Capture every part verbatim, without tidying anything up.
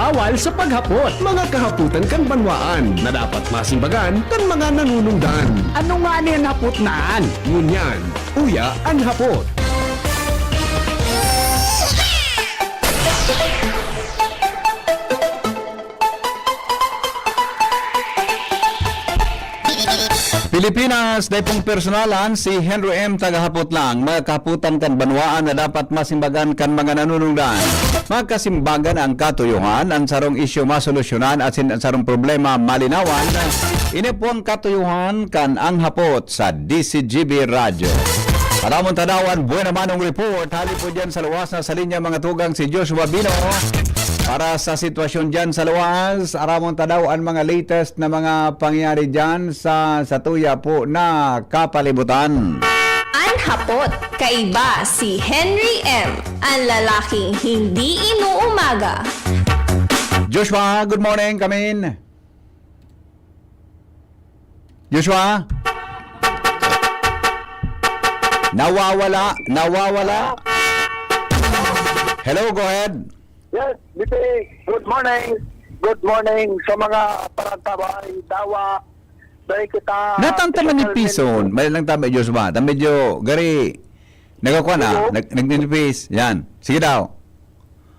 Awal sa paghapot. Mga kahapotan kan banwaan na dapat masimbagan kan mga nanunungdan. Ano nga ni an hapot na an? Ngunyan, uya an hapot. Pilipinas, dai pong personalan, si Henry M. Tagahapot lang. Mga kahapotan kan banwaan na dapat masimbagan kan mga nanunungdan. Magkasimbagan ang katuyohan, ang sarong isyu masolusyonan asin ang sarong problema malinawan. Ini po ang katuyohan kan Ang Hapot sa D C G B Radyo. Aramon tadaw an buena manong report. Hali po dyan sa luwas na sa linya, mga tugang, si Joshua Bino. Para sa sitwasyon dyan sa luwas, aramon tadaw an mga latest na mga pangyayari dyan sa satuya po na kapalibutan. An Hapot, kaiba si Henry M, ang lalaking hindi inuumaga. Joshua, good morning, come in. Joshua? Nawawala, nawawala. Hello, go ahead. Yes, B P, good morning. Good morning sa mga parantabay, dawa, dahil kita, Natanta man ni Pison, may lang tabi, Joshua. Ta medyo, gari, nagkakuha na, Hello? nag-, nagnilipis. Yan. Sige daw.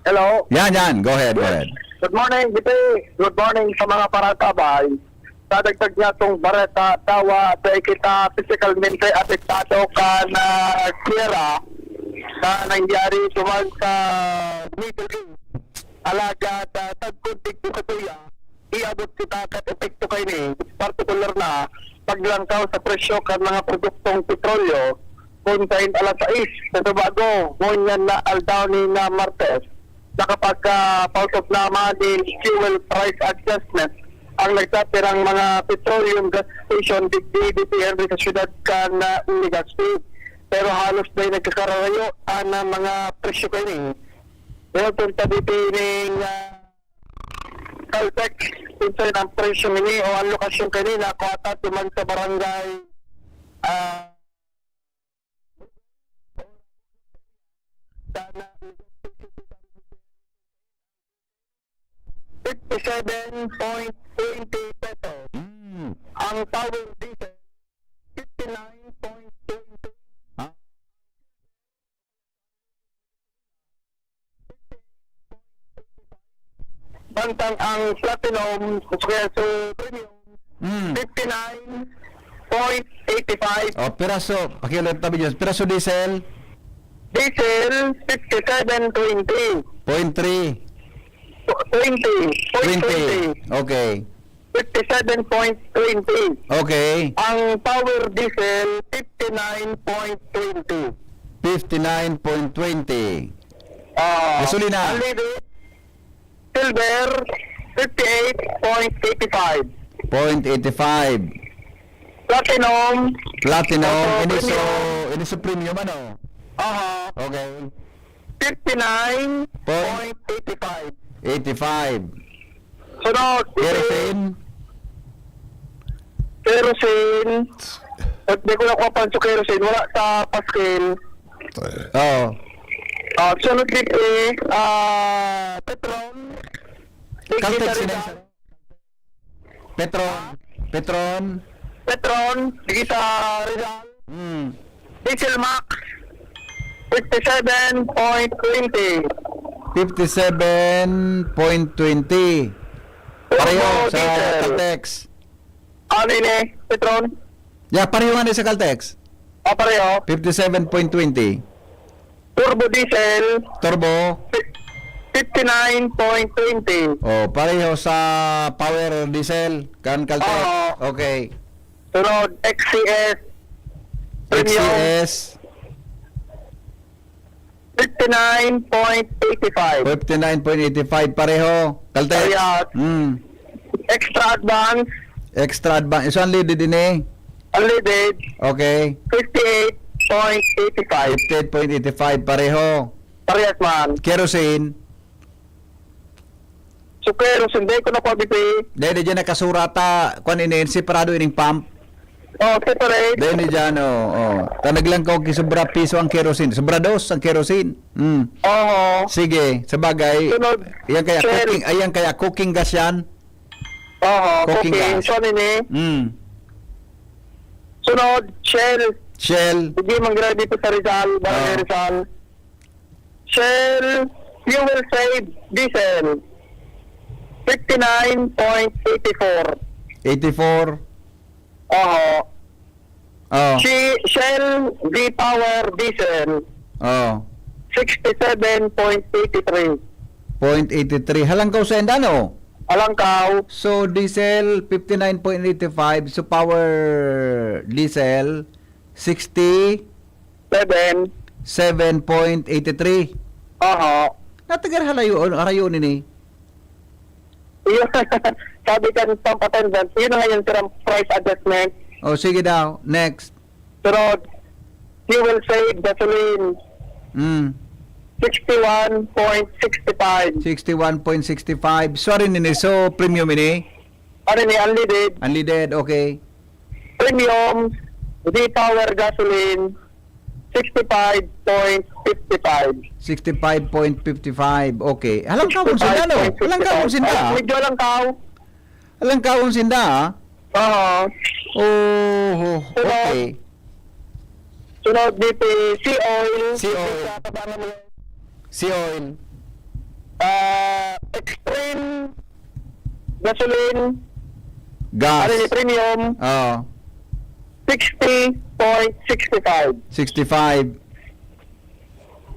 Hello? Yan, yan. Go ahead, go Yes. ahead. Good morning, B P. Good morning sa mga parantabay. Sa dagdag niya itong bareta, dawa, dahil kita physicalmente apektado kan, ah, giyera na nangyari duman sa Middle East. Alagad, ah, tagkod digdi sa tuya, iabot kita kan epekto kaini, partikular na paglangkaw sa presyo kan mga produktong petrolyo, kun sain alas sais sa Tobago, ngunyan na aldaw ni na Martes, nakapagka-pausot naman nin fuel price adjustment ang nagkapirang mga petroleum gas station digdi, digdi sa syudad kan, ah, Legazpi. Pero halos may nagkakarayo ang mga presyo kaini. Pero kung tabi ning, ah, Caltex, kung saan ang presyo ini o ang lokasyon kaini, nakuha ta duman sa barangay, ah, fifty-seven point twenty pesos. Mm. Ang power diesel, fifty-nine point twenty. Ah. Mantang ang platinum, o kaya sa premium, Mm. fifty-nine point eighty-five. Oh, piraso, pakiulit tabi dyan. Piraso diesel? Diesel, fifty-seven twenty. Point three. Twenty. Point Twenty. twenty. Okay. Fifty-seven point twenty. Okay. Ang power diesel, fifty-nine point twenty. Fifty-nine point twenty. Ah, Gasolina. Ang libre, silver, fifty-eight point eighty-five. Point eighty-five. Platinum. Platinum. Opo, Iniso, premium. Iniso premium, ano? Aha. Okay. Fifty-nine point eighty-five. Eighty-five. Sunod, Kerosene? Kerosene. At di ko nakuha pa sa kerosene. Wala sa paskin. Oo. Ah, sunod dito, ah, Petron. Caltex, Dignitar sila. Petron. Petron. Petron, dito sa Rizal. Hmm. Diesel Max, fifty-seven point twenty. Fifty-seven point twenty. Turbo Pareho sa diesel. Caltex. Ano ini, Petron? Yeah, pareho nga ni sa Caltex. Ah, pareho. Fifty-seven point twenty. Turbo diesel. Turbo. Fifty-nine point twenty. Oh, pareho sa power diesel, kan Caltex. Oo. Okay. Sunod, X C S. Premium. X C S. Fifty-nine point eighty-five. Fifty-nine point eighty-five, pareho. Caltex. Parehas. Mm. Extra advance. Extra advance. So, unleaded ini? Unleaded. Okay. Fifty-eight point eighty-five. Fifty-eight point eighty-five, pareho. Parehas man. Kerosene. So, kerosene, di ko na pa, B P. Dai, dai dyan nakasurata, kwan ini, separado ining pump. Oh, separate. Dahil ni Jano, oh. Tanag lang ko, sobra piso ang kerosene. Sobra dos ang kerosene. Mm. Oho. Sige, sa bagay, Sunod, ayan kaya Shell. cooking, ayan kaya cooking gas yan. Oho, Cooking cooking. gas. So, nini. Mm. Sunod, Shell. Shell. Hindi man grabe dito sa Rizal, Barangay Oo. Rizal. Shell, fuel save, diesel. Fifty-nine point eighty-four. Eighty-four. Oho. Oh. Si Shell V-Power Diesel, Oh. sixty-seven point eighty-three. Point eighty-three. Halangkaw sa inda, no? Halangkaw. So, diesel, fifty-nine point eighty-five. So, power diesel, sixty? Seven. Seven point eighty-three. Oho. Natagar halayo, harayo nini. Yun. Sabi kan pump attendant, yun na ngayon, sir, ang price adjustment. Oh, sige daw. Next. Sunod, fuel save, gasoline, Mm. sixty-one point sixty-five. Sixty-one point sixty-five. Sorry, nini. So, premium ini? Ano ni, unleaded? Unleaded, okay. Premium, V-Power gasoline, sixty-five point fifty-five. Sixty-five point fifty-five, okay. Halangkawon sinda, no? Halangkawon sinda, ah. Medyo halangkaw. Halangkawon sinda, ah. Oo. Oh, Sunod. okay. Sunod, B P, sea oil. Sea oil. Sa kabangan mo. Sea oil. Ah, extreme gasoline. Gas. Ano ni, premium? Oo. Sixty point sixty-five. Sixty-five.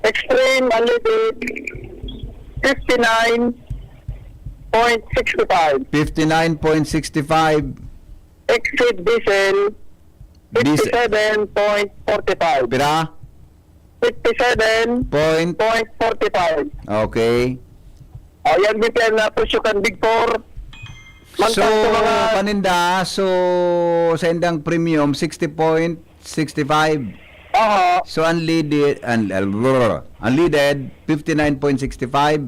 Extreme unleaded, fifty-nine point sixty-five. Fifty-nine point sixty-five. Exit diesel, Diesel. fifty-seven point forty-five. Pira? Fifty-seven point forty-five. Okay. O, yan din, sir, na presyo kan Big Four. So, Mantang sa mga paninda, so, sa indang premium, sixty point sixty-five. Aha. So, unleaded, un-, unleaded, fifty-nine point sixty-five.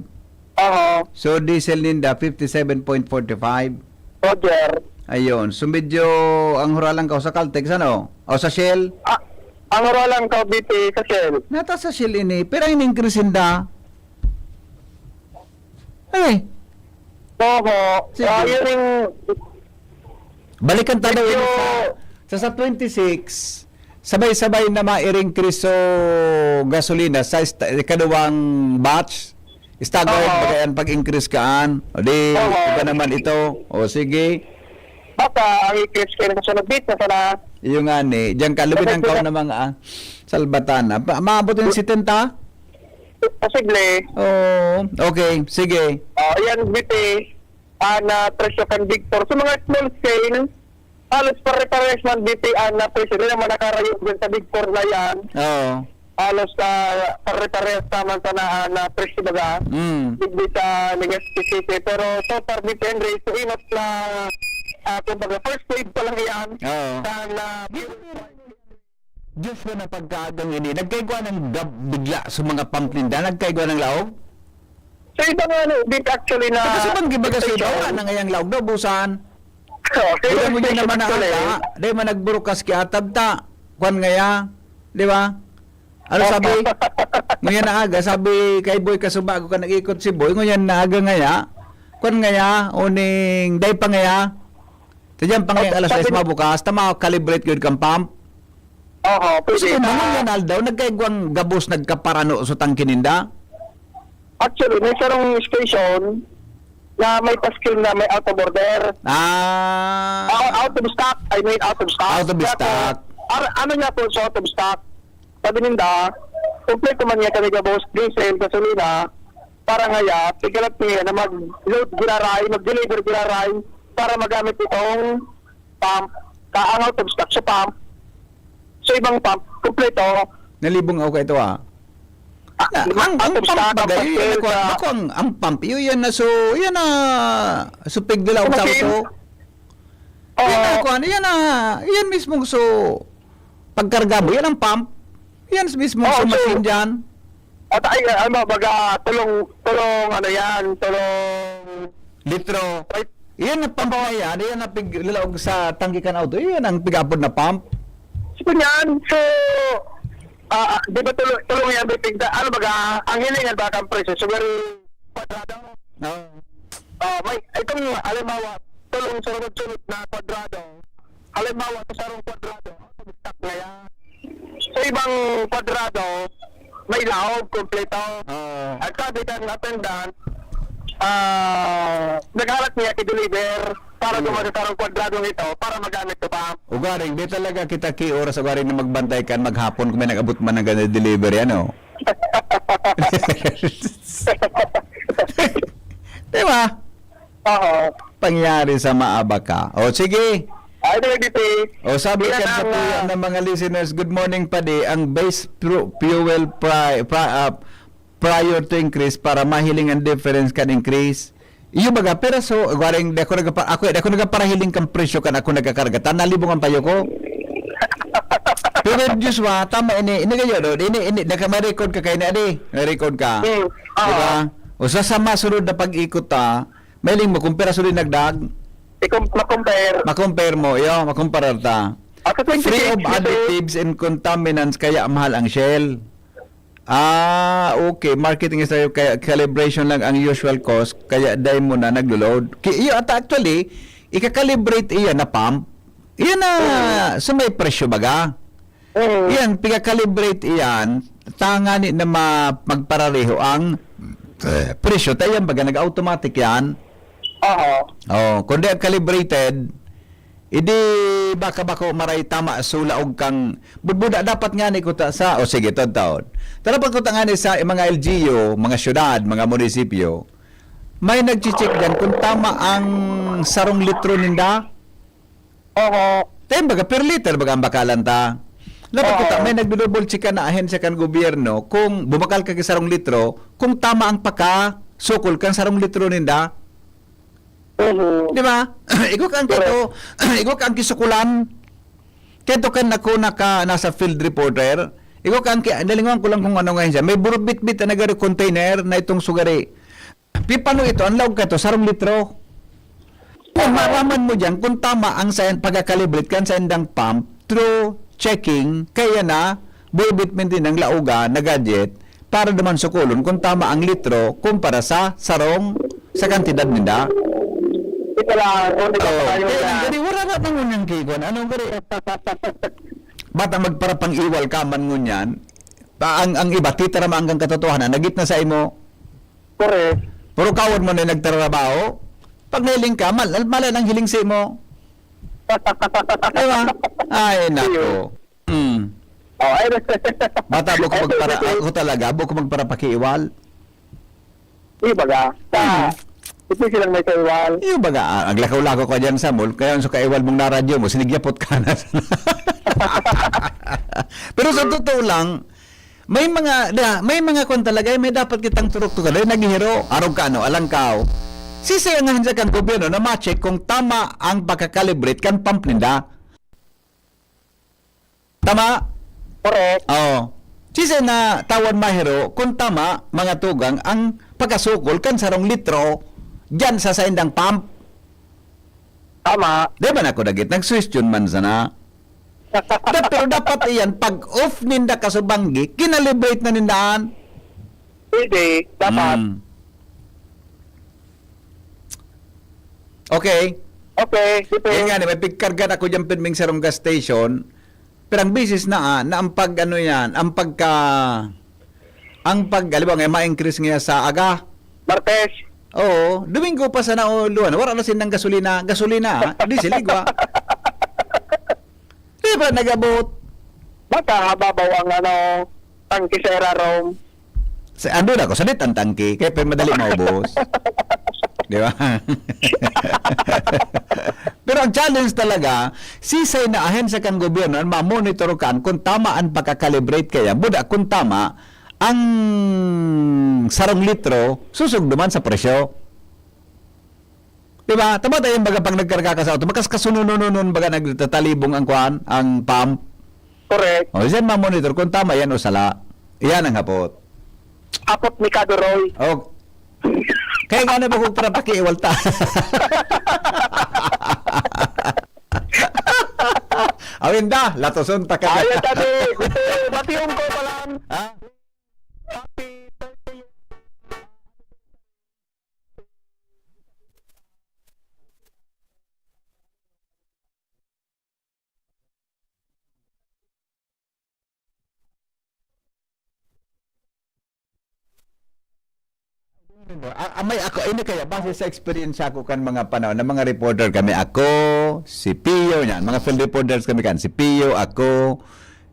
Aha. So, diesel ninda, fifty-seven point forty-five. Roger. Ayun. So, medyo ang huralangkaw sa Caltex, ano? O sa Shell? Ah, ang huralangkaw, B P, sa Shell. Nata sa Shell ini, pero ang increase ninda. Ay. Oho. Sige. Ah, yun yung Balikan ta daw Medyo ini sa, sa, sa twenty-six, sabay-sabay na ma-increase so gasolina sa ista-, ikaduwang batch. Staggered, Oo. baga yan pag-increase kaan. O di, Oo. iba naman ito. O sige. Baka ang i-catch kayo sa sunod beat na sana. Iyo nga ni, diyan ka, lubin ang Bakit kaon sila na mga, ah, salbatana. Pa, maabot yung setenta? Posible. Oo. Okay, sige. Oh, yan, B P. Ah, na presyo kan Big Four. Sa mga small scale, halos pare-parehas man, B P, ah, na presyo. Hindi naman nakarayo dyan sa Big Four na yan. Oo. Halos, ah, pare-parehas naman sa na, na presyo, baga. Mm. Digdi sa Legazpi City. Pero so far, B P Henry, so enough na, ah, kumbaga, first wave pa lang yan. Oo. Sa na, Diyos ko, na pagkaagang ini, nagkaigwa ng gab-, bigla sa mga pump ninda, nagkaigwa ng laog? Sa iba nga, no, bit actually na Kasi bang gibaga sa iba, station. wala na ngayang laog, naubusan. Oh, Kita mo yun station naman na actually. ata, di man nagburukas kaya tabta. Kwan ngaya, di ba? Ano Oh. sabi? Nguyan na aga, sabi kay Boy Kasuba, ako ka nag-ikot si Boy, nguyan na aga ngaya. Kwan ngaya, uning, day pa ngaya. Sa dyan pa ngayang Oh, alas sabi sais ni mabukas, ta ma-calibrate yun kang pump. Oho, Kasi pwede kung na. mangunyan aldaw, nagkaigwang gabos, nagkaparano sa tangke ninda. Actually, may sarong station na may paskil na may out of order. Ah. Ah, out of stock. I mean, out of stock. Out of Kaya po, stock. ar-, ano niya po sa out of stock? Sabi ninda, kompleto man niya kami gabos, diesel, gasolina, para ngaya, pigalat niya na mag-load giraray, mag-deliver giraray, para magamit itong pump, kaangaw tong stock sa pump. So, ibang pump, kompleto. Nalibong ako ito, ah. Ah, Na, ang, ang pump bagay, yun, nakuha, nakuha ang, ang pump, yun yan na, so, yan na, supig nila, ang tao to. Yan na, kuha, yan na, yan mismo, so, pagkarga mo, yan ang pump. Yan mismo, so, machine dyan. At ay, ano, baga, tulong, tulong, ano yan, tulong Litro. Ay, Iyan na pump na yan, iyan na pig-, lalaog sa tangke kan auto, iyan ang pig-apod na pump. So, yan. So, ah, di ba tulo-, tulong yan, may pigda-, ano baga, ang hilingan ba kang presyo? So, very kwadrado. Oo. Ah, may, itong, halimbawa, tulong sunod-sunod na kwadrado. Halimbawa, sa sarong kwadrado, stock na yan. Sa ibang kwadrado, may laog, kompleto. Oo. At sabi kan attendant, ah, naghalat niya ki-deliver para Hmm. duman sa sarong kwadradong ito, para magamit ko pa. Ugaring, di talaga kita ki oras ugaring na magbantay kan maghapon kung may nag-abot man na gana delivery, ano? Di ba? Oo. Pangyari sa maaba ka. O, sige. Ay, di, di, di. O, sabi Yan kan ang, satuya ah, ng mga listeners, "Good morning, Padi. Ang base pro-, fuel pri-, pri-, ah, prior to increase para mahiling ang difference kan increase." Iyo baga, pero so, waring, di ako nagpa-, ako, di ako nagparahiling kan presyo kan ako nagkakarga. Tan nalibong ang payo ko. Pero Joshua, tama ini, ini kayo, no? Ini, ini, naka-, may record ka kayo na, di? May record ka. Hmm. Di ba? Oo. O sa, sa masunod na pag-ikot ta, mahiling mo kung pira suli nagdag? I-com-, ma-compare. Ma-compare mo, iyo, makumparar ta. Ah, sa Free twenty-six, of kasi additives and contaminants, kaya mahal ang Shell. Ah, okay. Marketing is kaya calibration lang ang usual cost, kaya dai mo na naglo-load. Ki-, iyo, at actually, ika-calibrate iyan na pump. Iyan na, Mm. sa may presyo baga. Mm. Iyan, pika-calibrate iyan, tangani na ma-, magparareho ang, eh, presyo. Ta iyan baga, nag-automatic yan. Aha. Oh, kundi ang calibrated, idi baka bako maray tama sulaog kang budbuda dapat ngani kuta sa, o sige, todtaon. Dapat kuta ngani sa mga L G U, mga syudad, mga munisipyo, may nagche-check diyan kung tama ang sarong litro ninda. Oho. Tayo baga, per liter baga ang bakalan ta. Dapat Oo. kuta, may nagdo-double check ka na ahensya kan gobyerno kung bumakal ka ki sarong litro, kung tama ang pakasukol kan sarong litro ninda. Mhm. Di ba? Igwa ka ang Correct. kito, igwa ka ang kisukulan. Kento kan ako naka, nasa field reporter. Igwa ka ang ki-, nalingawan ko lang kung ano ngayon siya. May burubit-bit na nagari container na itong sugari. Pipano ito? Ang laog ka ito, sarong litro. Kung maraman mo diyan, kung tama ang sa-, pagka-calibrate kan sa indang pump, through checking, kaya na, burubit-bit din ang laoga na gadget, para naman sukulon kung tama ang litro kumpara sa sarong sa kantidad ninda. Ito lang, kung ito Oo, pa tayo kaya na. lang, gani, wala na nang unang kikuan. Ano, gani? Bata magparapang-iwal ka man ngunyan, pa-, ang, ang iba, titara maanggang katotohanan, nagit na sa imo. Correct. Pero kawon mo na nagtrabaho, pag nailing ka, mal-, mali nang hiling sa imo. Di ba? Ay, nako. Iyo. Mm. Oh, ay, Bata, buko ay, magpara-, sige. Ako talaga, buko magparapakiwal. Iyo baga. Sa, Mm. ito silang may kaiwal. Iyo baga, ah, aglakaw-lakaw ka dyan sa mall, kaya ang sa kaiwal mong naradyo mo, sinigyapot ka na. Pero sa totoo lang, may mga, da, may mga kwan talaga, eh, may dapat kitang turok-tukan. Ay, naghihiro, arog ka, ano, alangkaw. Sisay ang hansa kang gobyerno na ma-check kung tama ang pagka-calibrate kan pump ninda. Tama? Correct. Oo. Sisay na tawan mahiro kung tama, mga tugang, ang pagkasukol kan sarong litro diyan sa saindang pump? Tama. Di ba na ako dagit? Nag-question man sana. Da-, pero dapat iyan, pag off ninda kasubanggi, kinalibrate na nindahan. Pwede, dapat. Mm. Okay. Okay, sige. Yan nga, may pigkarga na ako dyan, pirming sarong gas station. Pero ang bisis na, ah, na ang pag, ano yan, ang pagka, ang pag, halimbawa nga, ma-increase nga sa aga. Martes. Oo, Domingo pa sana o Luan, wala na sinang gasolina, gasolina, ah, diesel, igwa. Di ba nag-abot? Baka hababaw ang, ano, tangke sa irarom. Sa, ando na ko, sadit ang tangke, kaya pa madali maubos. Di ba? Pero ang challenge talaga, sisay na ahensya kan gobyerno ang ma-monitor kan kung tama ang pagka-calibrate kaya, buda kung tama ang sarong litro, susugdo man sa presyo. Di ba? Tama tayo yung baga pag nagkarga ka sa auto, makas kasununununon baga nagtatalibong ang kwan, ang pump. Correct. O, diyan mamonitor kung tama yan o sala. Yan ang hapot. Hapot ni Kado Roy. O. Kaya nga na ba kung para pakiiwal ta? Awin da, latoson ta ka. Ayo, tabi. Ito, batiyon ko pa lang. Ha? Happy thirtieth. Ah, ah, may ako, ini kaya, base sa eksperyensya ko kan mga panahon, na mga reporter kami, ako, si Pio, yan, mga field reporters kami kan, si Pio, ako,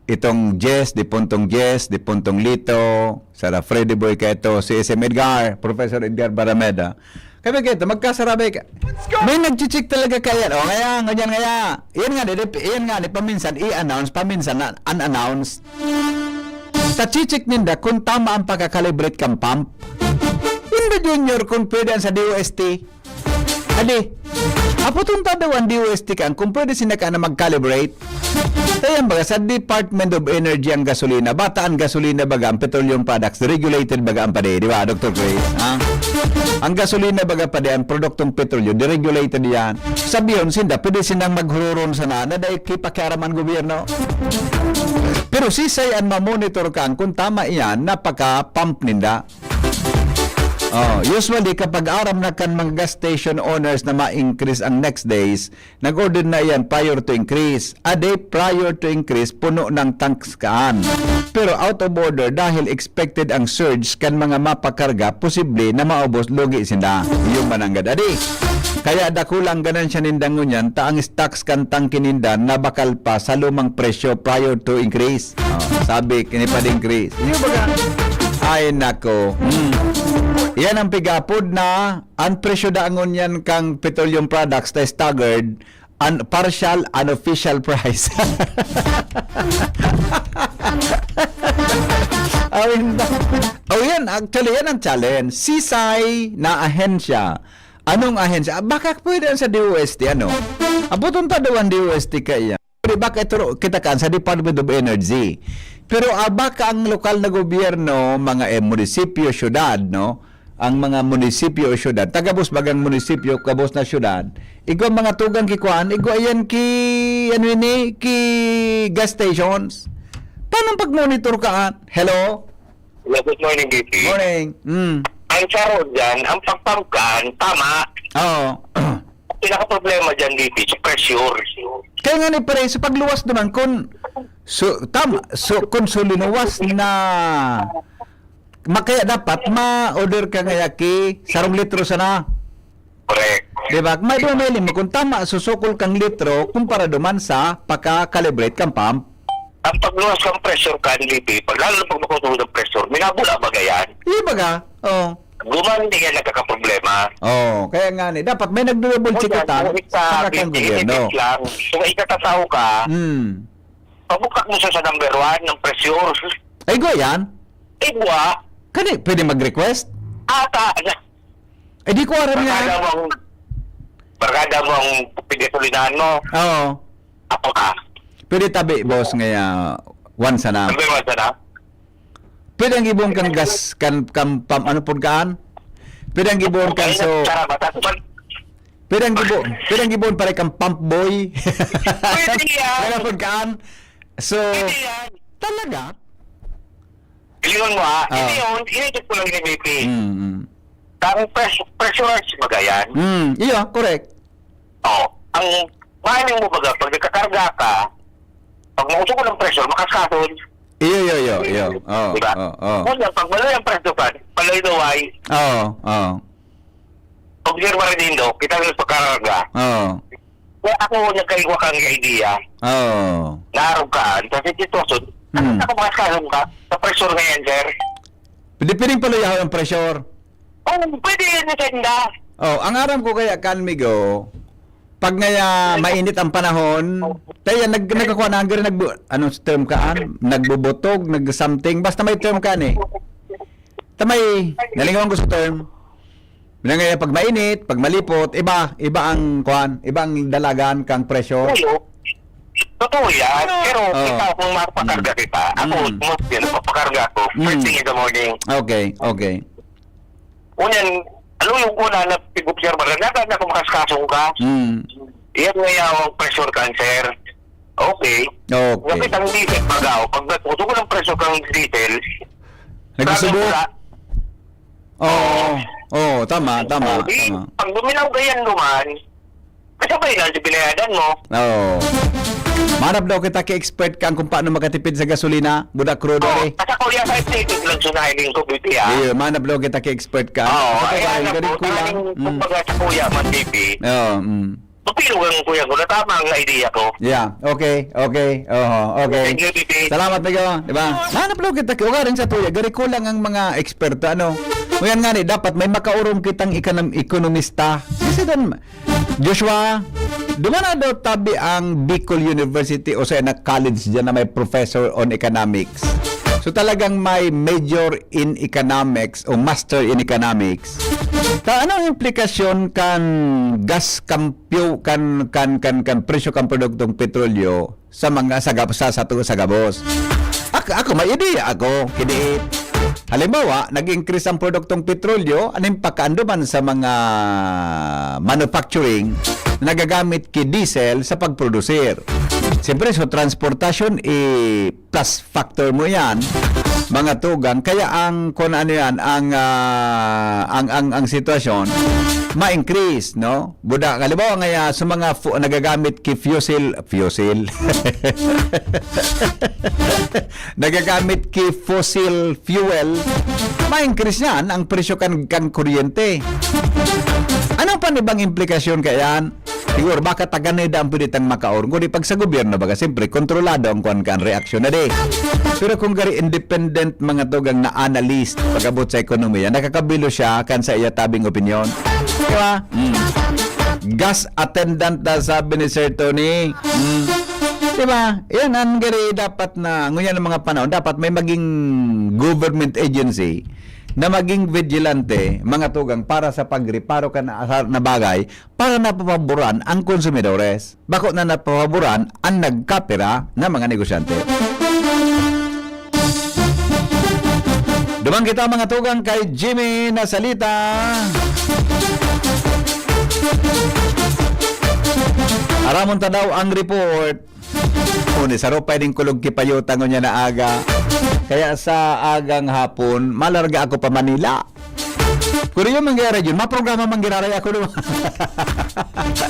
itong Jess, Dipuntong Jess, Dipuntong Lito, Sara Freddy Boy Keto, si S M Edgar, Professor Edgar Barameda. Kami Keto, magkasarabay ka. May nagchichik talaga kaya. O, kaya, nganyan kaya. Yan nga, di, yan nga, di, paminsan, i-announce, paminsan, na, unannounced. Sa chichik ninda, kung tama ang pagka-calibrate kang pump. Inda Junior, kung pwede ang sa D O S T. Adi, apoton ta daw ang D O S T kan kung pwede sinda ka na mag-calibrate. Kaya baga, sa Department of Energy ang gasolina, bata ang gasolina baga, ang petroleum products, deregulated baga ang padi, di ba, Doktor Chris? Ha? Ang gasolina baga padi, ang produktong petrolyo, deregulated yan. Sabihon sinda, pwede silang maghururon sana, na dahil kipakiaraman gobyerno. Pero sisay ang mamonitor kan kung tama iyan, napaka-pump ninda. Oh, usually, kapag aram na kan mga gas station owners na ma-increase ang next days, nag-order na iyan prior to increase. Ade, prior to increase, puno ng tanks kaan. Pero out of order dahil expected ang surge kan mga mapakarga, posible na maubos, lugi sinda. Yung mananggad adi. Kaya dakulang ganansya ninda ngunyan, ta ang stocks kan tangke ninda nabakal pa sa lumang presyo prior to increase. Oh, sabi, kini pa din, Chris. Yung baga, ay nako. Hmm. Yan ang pigapod na ang presyo da ngunyan kang petroleum products na staggered, un-, partial, unofficial price. Awin ba? Oh, yan. Actually, yan ang challenge. Sisay na ahensya. Anong ahensya? Ah, baka pwede yan sa D O S T, ano? Abuton ta daw ang D O S T kaya. Di ba, kay turo kita kan sa Department of Energy. Pero, ah, baka ang lokal na gobyerno, mga, eh, munisipyo, syudad, no? Ang mga munisipyo o syudad, tagabos bagang munisipyo, gabos na syudad, igwa mga tugang ki kuan, igwa yan ki, ano ini, ki gas stations. Paano pag-monitor ka, ah? Hello? Hello, good morning, D P. Morning. Mm. Ang saro dyan, ang pagpangkan, tama. Oo. Ang pinakaproblema dyan, D P, sa pressure. Kaya nga ni pare, sa pagluwas naman, kung so, tama, so, kung sulinuwas na makaya dapat ma-order ka nga yaki, sarong litro sana. Correct. Di ba? May duwa may lima, kung tama, susukol kang litro, kumpara duman sa paka-calibrate kang pump. Ang pagluwas kang pressure kan D P, pag lalo na pag makusog ang pressure, minabula ba gayan? Iya baga? Oh. Guman, hindi yan nagkakaproblema. Oh, kaya nga ni, dapat may nagdo-double check Ngunyan, utan, kung sa saka kang D P, gobyerno. Init lang, kung ikatataw ka, Hmm. pabukak mo siya sa number one ng pressure. Ay, go yan? Igwa. Kani, pwede mag-request? Ata, na, Eh, di ko aram yan. Barkada mo ang, barkada mo ang pinasulinahan mo. Oo. Apo ka. Pwede tabi, boss, nga, ah, one sana. Number one sana. Pwede ang gibon kang gas, kan, kan pam-, ano pod kaan? Pwede ang gibon kang so, Tara, bata ko man. Pwede ang gibo-, pwede ang gibon pare kang pump boy. Pwede yan. Pwede pod kaan. So, Pwede yan. Talaga? Lingon mo, ha? Ah. Hindi yun, ini-check ko lang ni B P. Mm, mm. Ang pres-, pressure si Bagayan. Mm, iya, correct. Oh, ang mining mo baga, pag nagkakarga ka, pag mausog ang pressure, makaskasod. Iyo, iyo, iyo, iyo. Oh, Diba? oh, oh. Ngunyan, pag maluya ang pressure ka, palaydaway. Oo, oo. Pag Sir Marinindo, kita mo sa karga. Oo. Kaya ako, nagkaigwa kang idea. Oo. Naarog ka, sa sitwasyon, Hmm. ano ka, makaskasod ka? Sa pressure ngayon, sir. Pwede, pwedeng paluyahon ang pressure. Oh, pwede yun, senda. Oh, ang aram ko kaya, Kanmigo, pag ngaya mainit ang panahon, kaya nag-, nagkakuha na, hanggang nagbu-, anong term kaan? Nagbubutog, nag-something. Basta may term kaan eh. Ta may, nalingawan ko sa term. Ngaya pag mainit, pag malipot, iba, iba ang kuan, iba ang dalagan kang pressure. Totoo. Totoo yan. Pero Oh. ikaw, kung mapakarga kita, ako, Mm. most yun, mapakarga ako, first Mm. thing in the morning. Okay, okay. Ngunyan, Ano yung una na pag-obserbar na, dapat na kung makaskasong ka. Mm. Yan nga yung pressure cancer. Okay. Okay. Kapit ang diesel pag-aw, pag nagputo ko ng pressure kang diesel, Nagsusubo? sabi ko na, Oo. Oo, tama, tama, Di, tama. pag duminaw ka yan duman, kasabay na, di binayadan mo. Oo. Manap daw kita ki expert kan kung paano makatipid sa gasolina, budak crudo, Oh, eh. Asa ko yan, sa state lang sunahin ko, B P, ah. Iyo, manap daw kita ki expert kan. Oo, Asa ka ayan tayo, na po, galing kulang. Tanging, Mm. kumbaga, sa kuya man, B P. Oo, mm. Mapilugang kuya ko, na tama ang idea ko. Yeah, okay, okay. Oho, okay. Thank you, B P. Salamat, amigo. Di ba? Manap daw kita ki, ugaring sa tuya, gari kulang ang mga eksperto, ano? Ngayon nga ni, dapat may makaorom kitang econom-, ekonomista. Kasi dan, Joshua, duman na daw tabi ang Bicol University o sa na college dyan na may professor on economics. So talagang may major in economics o master in economics. Ta ano ang implikasyon kan gas kan fuel kan, kan, kan, kan presyo kan produktong petrolyo sa mga sa gab-, sa, sa, sa gabos. Ak-, ako, may ideya ako, kini halimbawa, nag-increase ang produktong petrolyo, ano yung pakaanduman sa mga manufacturing na nagagamit ki diesel sa pagprodusir? Siyempre, sa transportasyon, eh, plus factor mo yan, mga tugang. Kaya ang, kung ano yan, ang, ah, ang, ang, ang sitwasyon, ma-increase, no? Buda, halimbawa nga, ah, sa mga fu-, nagagamit ki fuel, fuel. Nagagamit ki fossil fuel, ma-increase niyan ang presyo kan, kan kuryente. Ano pa ni bang implikasyon kaya yan? Siguro, baka taganay da ang pwede tang makaor. Kundi pag sa gobyerno, baga, siyempre, kontrolado ang kwan ka, ang reaksyon na di. Pero kung gari independent, mga tugang na analyst, pag-abot sa ekonomiya, nakakabilo siya kan sa iya tabing opinyon. Di ba? Mm. Gas attendant na sabi ni Sir Tony. Mm. Di ba? Yan, ang gari dapat na, ngunyan ang mga panahon, dapat may maging government agency na maging vigilante, mga tugang, para sa pagreparo kan na, na bagay, para napapaboran ang konsumidores. Bako na napapaboran ang nagkapira na mga negosyante. Duman kita, mga tugang, kay Jimmy na salita. Aramon ta daw ang report. Uni, saro pa ining kulog ki Payota ngunyan na aga. Kaya sa agang hapon, malarga ako pa Manila. Kuriyo mangyari yun, maprograma manggiraray ako naman.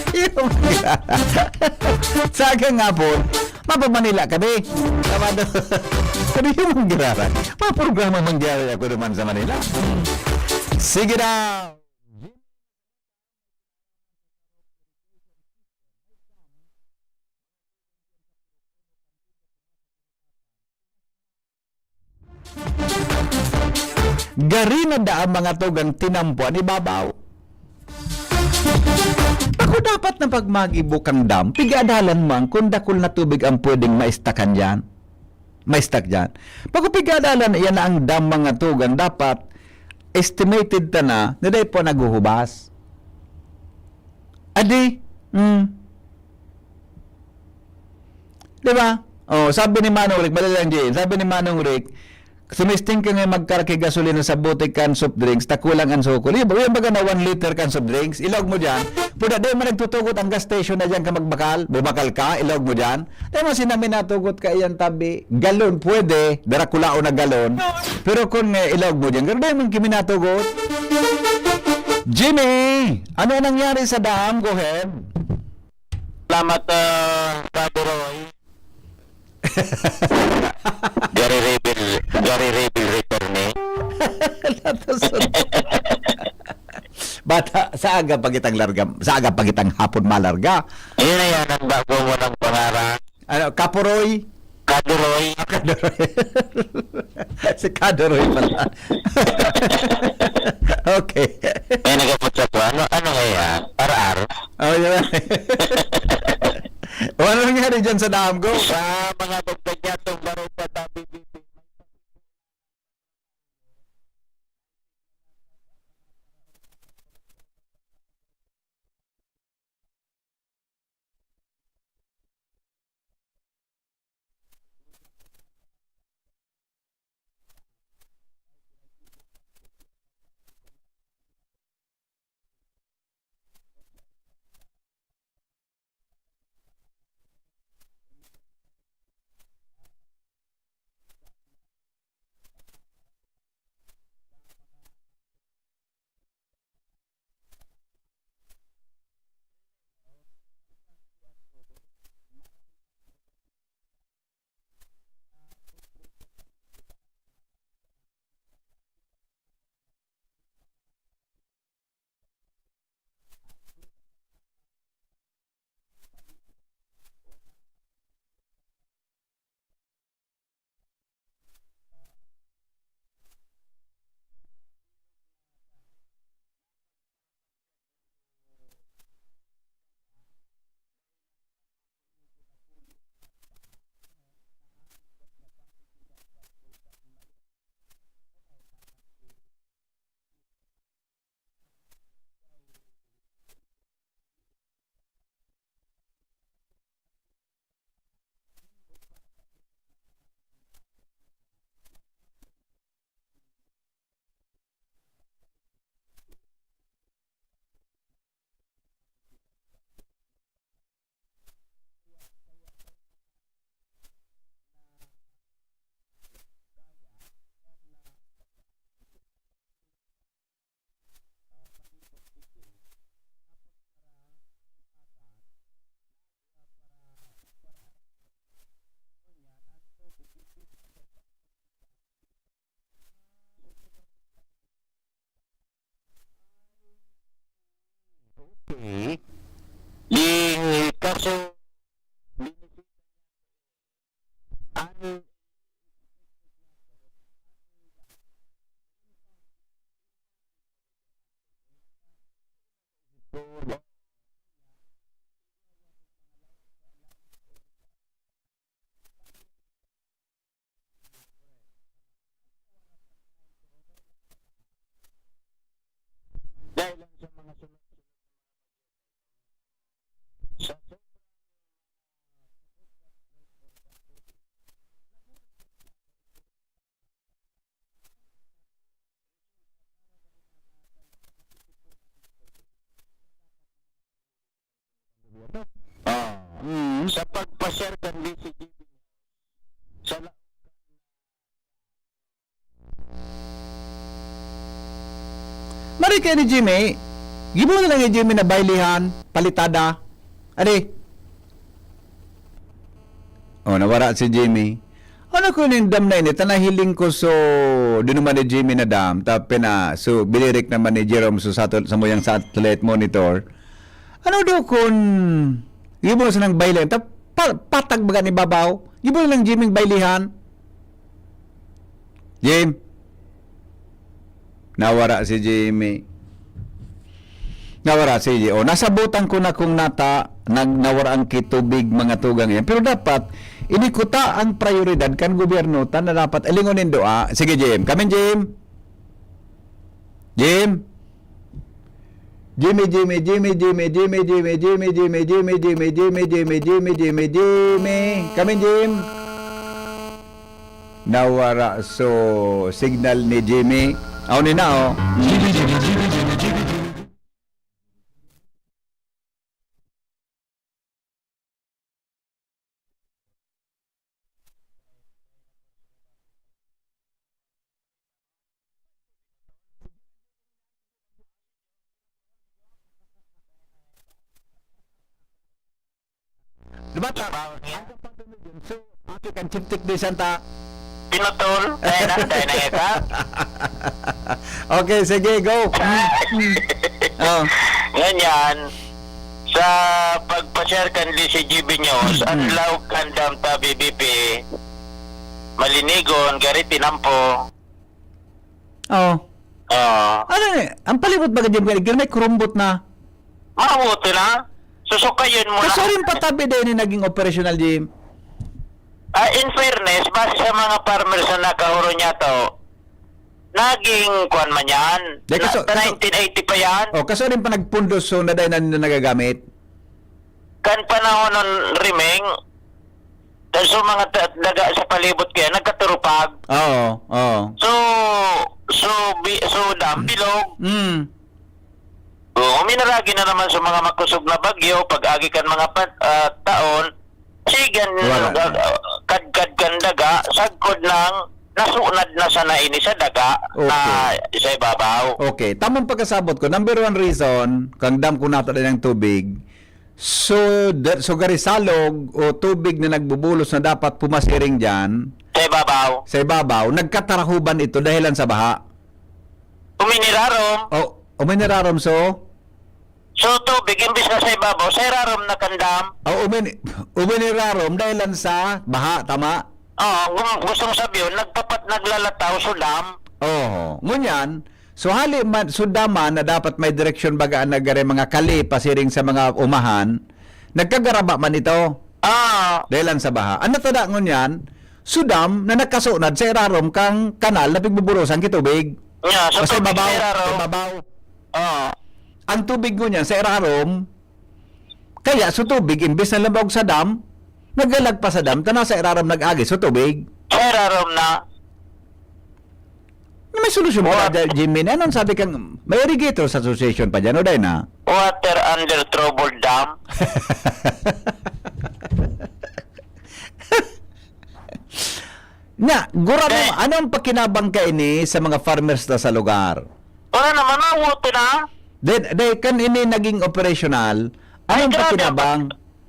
Iyo manggiraray. Sa agang hapon, mapa-Manila kami. Tama daw. Kuriyo manggiraray. Maprograma manggiraray ako naman sa Manila. Sige na. Gari na daa mga tugang tinampo an ibabaw. Bako dapat na pag magibo kang dam, pigadalan man kun dakul na tubig ang pwedeng maistakan diyan. Maistak diyan. Bako pigadalan, iyan na ang dam, mga tugang, dapat estimated ta na, na dai pa naghuhubas. Adi, mm. Di ba? Oh, sabi ni Manong Rick, madali lang, Jay. Sabi ni Manong Rick, "Sumisting ka nga magkar ki gasolina sa bote kan soft drinks, ta kulang an sukol." Yan ba, yan baga na one liter kan soft drinks? Ilog mo dyan. Puda, di man nagtutugot ang gas station na dyan ka magbakal. Bumakal ka, ilog mo dyan. Di man sinami natugot ka iyan tabi. Galon, pwede. Darakulaon na galon. Pero kun nga ilog mo dyan, pero di man kimi natugot. Jimmy, ano nangyari sa dam? Go ahead. Salamat, ah, Brother Roy. Gary Rebel, Gary Rebel Return, eh. Natusod. Bata, sa aga pa kitang larga, sa aga pa kitang hapon malarga. Ayun na yan, ang bago mo ng pangaran. Ano, Kaporoy? Kaduroy. Ah, Kaduroy. Si Kaduroy pala. Okay. May nagapot sa to. Ano, ano nga yan? R R? Oh, yun. O, ano nangyari dyan sa dam, Go? Sa mga nagkagyatong bareta sa B B P. P, di kaso, dahil lang sa mga sunod-sunod sa sobrang Ah, mm, sa pagpa-share kan D C G B News, sa la- Mari kaya ni Jimmy, gibo na lang ni Jimmy na baylihan, palitada. Adi. Oh, nawara si Jimmy. Ano ko nindam na ini? Tanahiling ko so, di naman ni Jimmy na dam. Ta, pina, so, binirik naman ni Jerome so, sa, sa muyang satellite monitor. Ano daw kun gibo na sanang baylihan? Ta, pa, patag baga ni babaw. Gibo na lang Jimmy baylihan. Jim. Nawara si Jimmy. Nawara si Jimmy. O, nasabutan ko na kung nata, nag, nawara ang kitubig, mga tugang yan. Pero dapat, ini kuta ang prioridad kan gobyerno, ta na dapat, alingon nindo, ah. Sige, Jim. Kamin, Jim. Jim. Jimmy, Jimmy, Jimmy, Jimmy, Jimmy, Jimmy, Jimmy, Jimmy, Jimmy, Jimmy, Jimmy, Jimmy, Jimmy, Jimmy, Jimmy. Kamin, Jim. Nawara so signal ni Jimmy. Aw, ni na, oh. Jimmy, Jimmy, Jimmy, Jimmy, Jimmy, Jimmy. Diba, ta-, ang kapatid mo dyan, so, ate kan chiptik di Santa. Pinutol. Dahil na, dahil na ito. Okay, sige, go. Oh. Nganyan, sa pagpa-share kan D C G B News, Mm. adlaw kan dam ta B B P, malinigon, gari tinampo. Oh. Ah. Ano ni? Ang palibot baga, Jim, kaya may kurumbot na. Mabuti na. Susukayin mo na. Kasurin pa tabi din ni naging operational, Jim. Ah, in fairness, base sa mga farmers na nakahuro niya to, naging kwan man yan. Di, Na, kaso-, ta kaso-, nineteen eighty pa yan. Oh, kasurin pa nagpundos, so na dahil na nila nagagamit. Kan panahon nun, Rimeng, so mga ta-, daga sa palibot kaya, nagkaturupag. Oo, oo. So, so, bi-, so, dam, bilog. Mm. Oo, minaragi na naman sa mga makusog na bagyo, pag-agi kan mga pa-, ah, taon, sigan, Wala. ah, kadkad kan daga, sagkod nang nasunad na sana ini sa daga na Okay. sa ibabaw. Okay, tamang pagkasabot ko, number one reason, kang dam kung nata ng tubig, so, da-, so garisalog o tubig na nagbubulos na dapat pumasiring dyan, Sa ibabaw. sa ibabaw, nagkatarahuban ito dahilan sa baha. Uminirarom. O, uminirarom, so? So, tubig, imbis na sa ibabaw, sa irarom na kan dam. O, umin-, uminirarom dahilan sa baha, tama? Oo, gu-, gustong sabihin, nagpapat-, naglalataw, so dam. Oo. Ngunyan, so hali man, so dam man na dapat may direksyon baga ang nagari mga kali pasiring sa mga umahan, nagkagaraba man ito. Ah. Dahilan sa baha. Ano tada ngunyan? So dam na nagkasunad sa irarom kang kanal na pigbubulosan ki tubig. Nya, so O sa tubig ibabaw, sa irarom. sa ibabaw. Oo. Ang tubig ngunyan sa irarom, kaya so tubig, imbes na lumabog sa dam, naglalagpas sa dam, ta nasa irarom nag-agi so tubig. Sa irarom na. Na may solusyon pa What? dyan, Jimmy. Anong sabi kang, may irrigators association pa dyan, o dahil na? Water under trouble dam. Na, gurano, Eh. anong pakinabang ka ini sa mga farmers na sa lugar? Wala naman, mabuti na. Then, then, kan ini naging operational, Ay, anong grabe, pakinabang?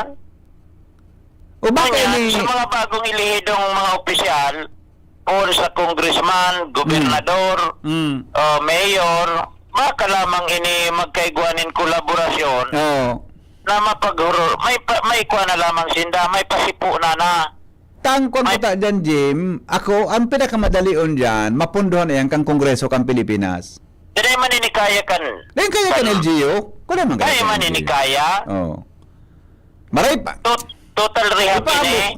yan. O baka Kanya, ini sa mga bagong ilihidong mga opisyal, poon sa congressman, gobernador, Mm. o mayor, baka lamang ini magkaigwa nin kolaborasyon Oo. na mapaghuro-, may pa, may kuha na lamang sinda, may pasipo na na. Tangkon May ko ta dyan, Jim. Ako, ang pinakamadalion dyan, mapunduhan na yan kang Kongreso kang Pilipinas. Dahil maninikaya kan Dahil kaya kan L G U? Wala man Kaya kaya kan L G U. maninikaya? Oo. Maray pa. Tot-, total rehab Ipaabot, ini.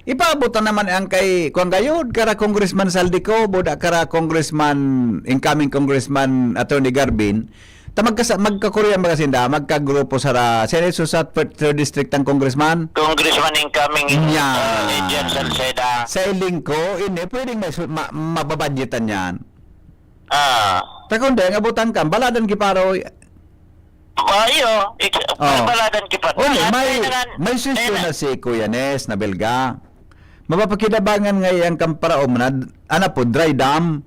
ipaabot na naman ang kay, kung gayod, kara Congressman Saldico, buda kara Congressman, incoming Congressman Attorney Garvin, ta magkasa-, magkakurya, magkasinda, magkagrupo sara, siya na sa third district ang congressman? Congressman incoming, Yan. uh, Adrian Salceda. Sa iling ko, ini, pwedeng may su-, ma-, mababadgetan yan. Ah. Ta kundi, ang abutan ka, baladan ki paroy. Ayo, ik-, Oh. baladan ki pa. Uli, At may, kailangan, may suggestion kailangan na si Kuya Nes na belga. Mapapakinabangan nga iyang kamparaom na, ano po, dry dam.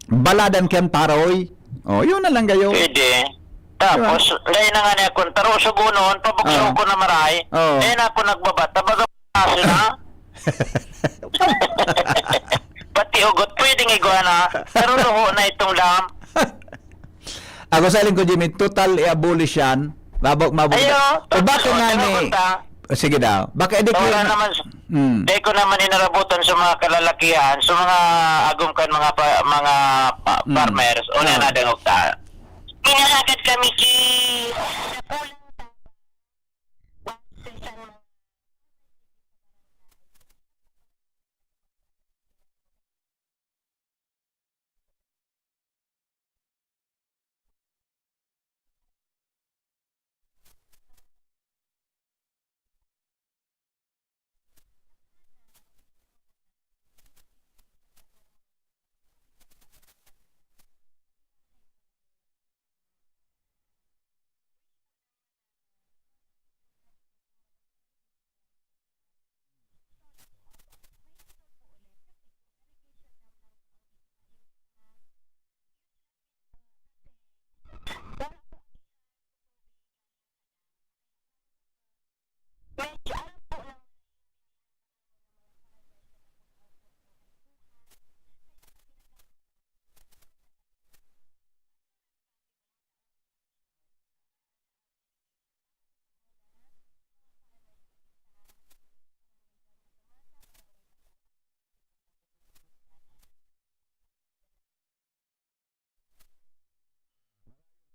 Baladan ki an paroy. Oh, yun na lang gayo. Pwede. Tapos, Diba? dahil na nga niya kung taro sugunon, pabukso Oh. ko na maray, Oh. eh na ako nagbabata, baga aso na. Pati ugot, pwedeng igwa na. Pero luho na itong dam. Ako sa ko, Jimmy, total i-abolish yan. Mabok, mabok. Ayo, O baka total, nga ano ni, ko ta? Sige daw. Baka edi ko Wala na naman, Mm. di ko naman inarabutan sa mga kalalakihan, sa mga agom kan mga pa, mga pa, Mm. farmers, o na Oo. nadangog ta. Pinahagad kami ki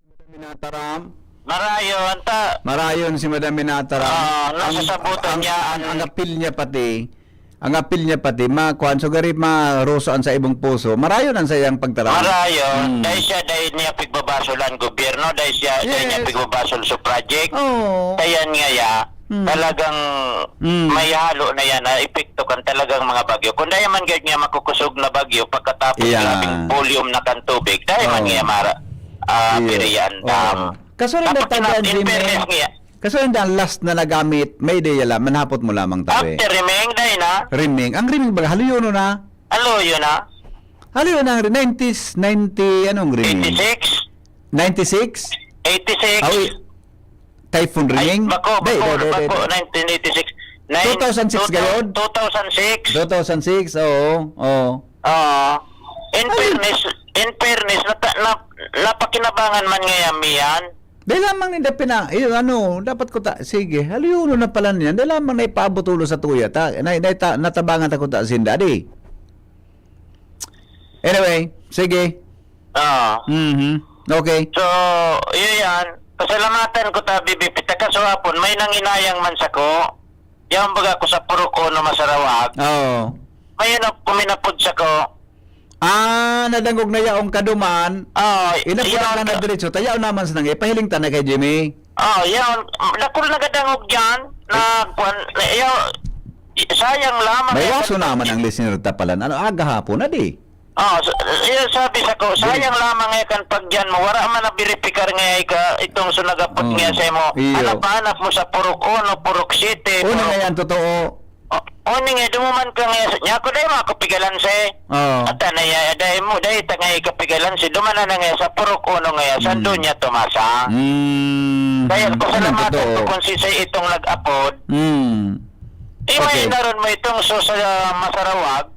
Madam Minataram. Marayon ta. Marayon si Madam Minataram. Ah, Ang, nasasabutan ang, niya ang, ang, ang apil niya pati, ang apil niya pati, ma, kuwan, so gari maroso ang sa ibong puso. Marayon ang sayang pagtaram. Marayon, Hmm. dahil siya, dahil niya pigbabasolan gobyerno, dahil siya, dahil niya Yes. pigbabasol sa project. Oo. Kaya nga ya, Hmm. talagang Hmm. may halo na yan na epekto kan talagang mga bagyo. Kung dahil man gad niya makukusog na bagyo, pagkatapos Yeah. grabing volume na kan tubig, dahil man Oo. niya mara, ah, Yeah. piriyan Oo. dam. Kaso rin Dapat natandaan na, in din fairness eh. niya. Kaso rin ang last na nagamit, may ideya lang, manhapot mo lamang tabi. After riming, dahil na. Riming. Ang riming baga, haluyono na. Haluyo na. Haluyo na ang ri-, nineties, ninety, anong riming? Eighty-six. Ninety-six? Eighty-six. Awi, Typhoon Ay, Riming? bako, Day, bako, day, day, day, bako, day. nineteen eighty-six. Nine, two thousand six two thou-, gayod? Two thousand six. Two thousand six, oo, oo. Oo. In Ay. fairness, in fairness, nata-, na-, napakinabangan man ngayam iyan. Dai lamang ninda pina-, iyo, ano, dapat ko ta-, sige, haluyonon na pala niyan. Dai lamang na ipaabot ulo sa tuya, ta-, na, na, ta-, natabangan ta ko ta sinda, di. Anyway, sige. Oo. Mhm. Okay. So, iyo yan. Pasalamatan ko ta, B B P, ta kaswapon, may nanginayang man sako. Yaon baga ako sa Purok Uno, Masarawag. Oo. May ano, kuminapod sako. Ah, nadangog na yaong kaduman. Oo, Inapod yaon ka na ka- diretso. Tayaw naman sa nang ipahiling ta na kay Jimmy. Oo, yaon. Dakul na gadangog yan. Na, kwan, na, yaw-, sayang lamang May yan. waso naman ang listener ta pala. Ano, aga hapon na di? Oh, sa-, iyo sabi sako, Dili. sayang lamang eh kan pagyan mo, wara man na-verify nga ika, itong sunagapot Oh, nga sa imo. iyo. Hanap-hanap mo sa Purok Uno, Purok Sete, Uno Purok nga yan, totoo. Oh, oh, ni nga, dumuman ka nga sa, niya ako dahil mga kapigalan sa eh. Oo. At ano ya, dahil mo, dahil ta nga ikapigalan si, duman na nga sa Purok Uno nga yan, sa Hmm. Doña Tomasa. Hmm. Kaya Ano pasalamatan totoo? ko kung si sa itong nag-apod. Hmm. Di Okay. may naroon mo itong so sa Masarawag,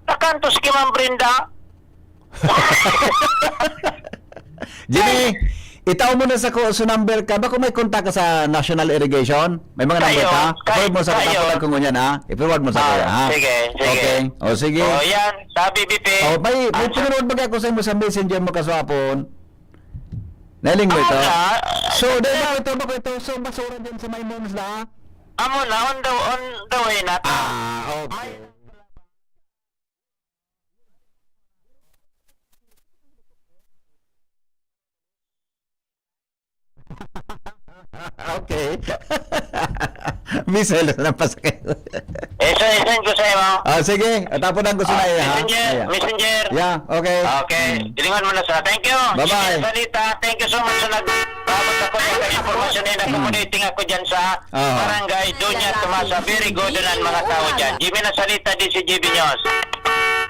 nakantos ki Ma'am Brenda. Jimmy, itao mo na sa ko, sa number ka. Bako may kontak ka sa National Irrigation? May mga number Kayo, ka? kay-, I-forward mo sa kayo. Katapulan ko ngunyan, ha? I-forward mo sa Ah, kuya, ha? sige, sige. Okay. O, sige. O, yan. Sabi, B P. O, may, may Ah, sa- pinurod baga ako sa imo sa messenger mo kaswapon. Nailing mo ito? Wala. So, dahil ba ito, bako ito? So, basura dyan sa may Mons na? Amo na, on the, on the way na. Ah, okay. May- Okay. Michelle, napasakit. Eh, so, isend ko sa imo. Ah, sige. At tapos ang gusto na Ah, iya, ha? Messenger, Iya. Messenger. Yeah, okay. Okay. Mm. Dilingan mo na sa. Thank you. Bye-bye. Sige, Salita. Thank you so much sa nag-, paabot ako sa mga impormasyon na yun. Mm. Accommodating ako dyan sa Ah. Barangay Doña Lalaki. Tomasa. Very good na ang mga tao dyan. Jimmy na Salita, D C G B News.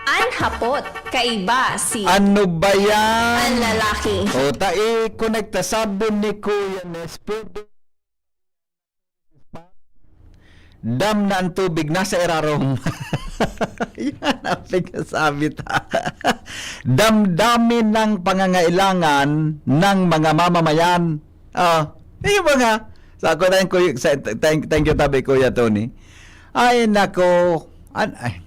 An hapot, kaiba si Ano ba yan? An lalaki. O, ta, i-connect ta. Sabi ni Kuya Nes, pwede dam na ang tubig, nasa irarom. Yan ang pinasabi ta. Damdamin ng pangangailangan ng mga mamamayan. Ah, yung mga, sa ako na yung kuy-, sa, thank, thank you, tabi, Kuya Tony. Ay, nako. An-, ay,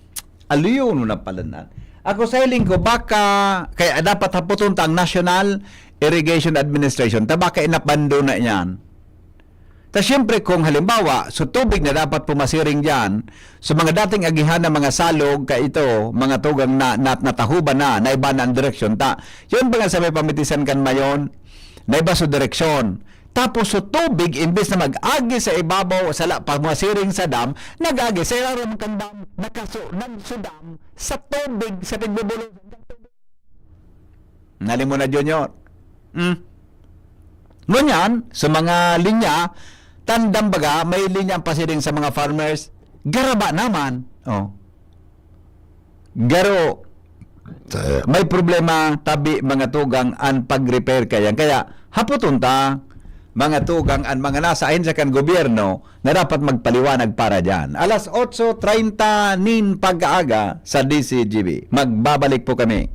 aluyon mo na pala na. Ako sa hiling ko, baka, kaya dapat haputon ta ang National Irrigation Administration. Ta baka inabandon na yan. Ta siyempre, kung halimbawa, so tubig na dapat pumasiring dyan, so mga dating agihan na mga salog, ka ito, mga tugang na, na, natahuban na, na iba na ang direksyon ta. Yun ba nga sa may pamitisan kan Mayon, na iba so direksyon. Tapos so tubig, imbes na mag-agi sa ibabaw, sala pamasiring sa dam, nag-agi sa ilarom kan dam, nakaso, nagsudam sa tubig sa tigbubulosan. Nali mo na, Junior. Hmm. Ngunyan, sa mga linya, tandang baga, may linya ang pasiring sa mga farmers. Garaba naman. Oh. Garo, may problema, tabi, mga tugang, an pag-repair kayan. Kaya, haputon ta, mga tugang, an mga nasa ahensya kan gobyerno na dapat magpaliwanag para dyan. Alas otso treinta nin pag-aaga sa D C G B. Magbabalik po kami.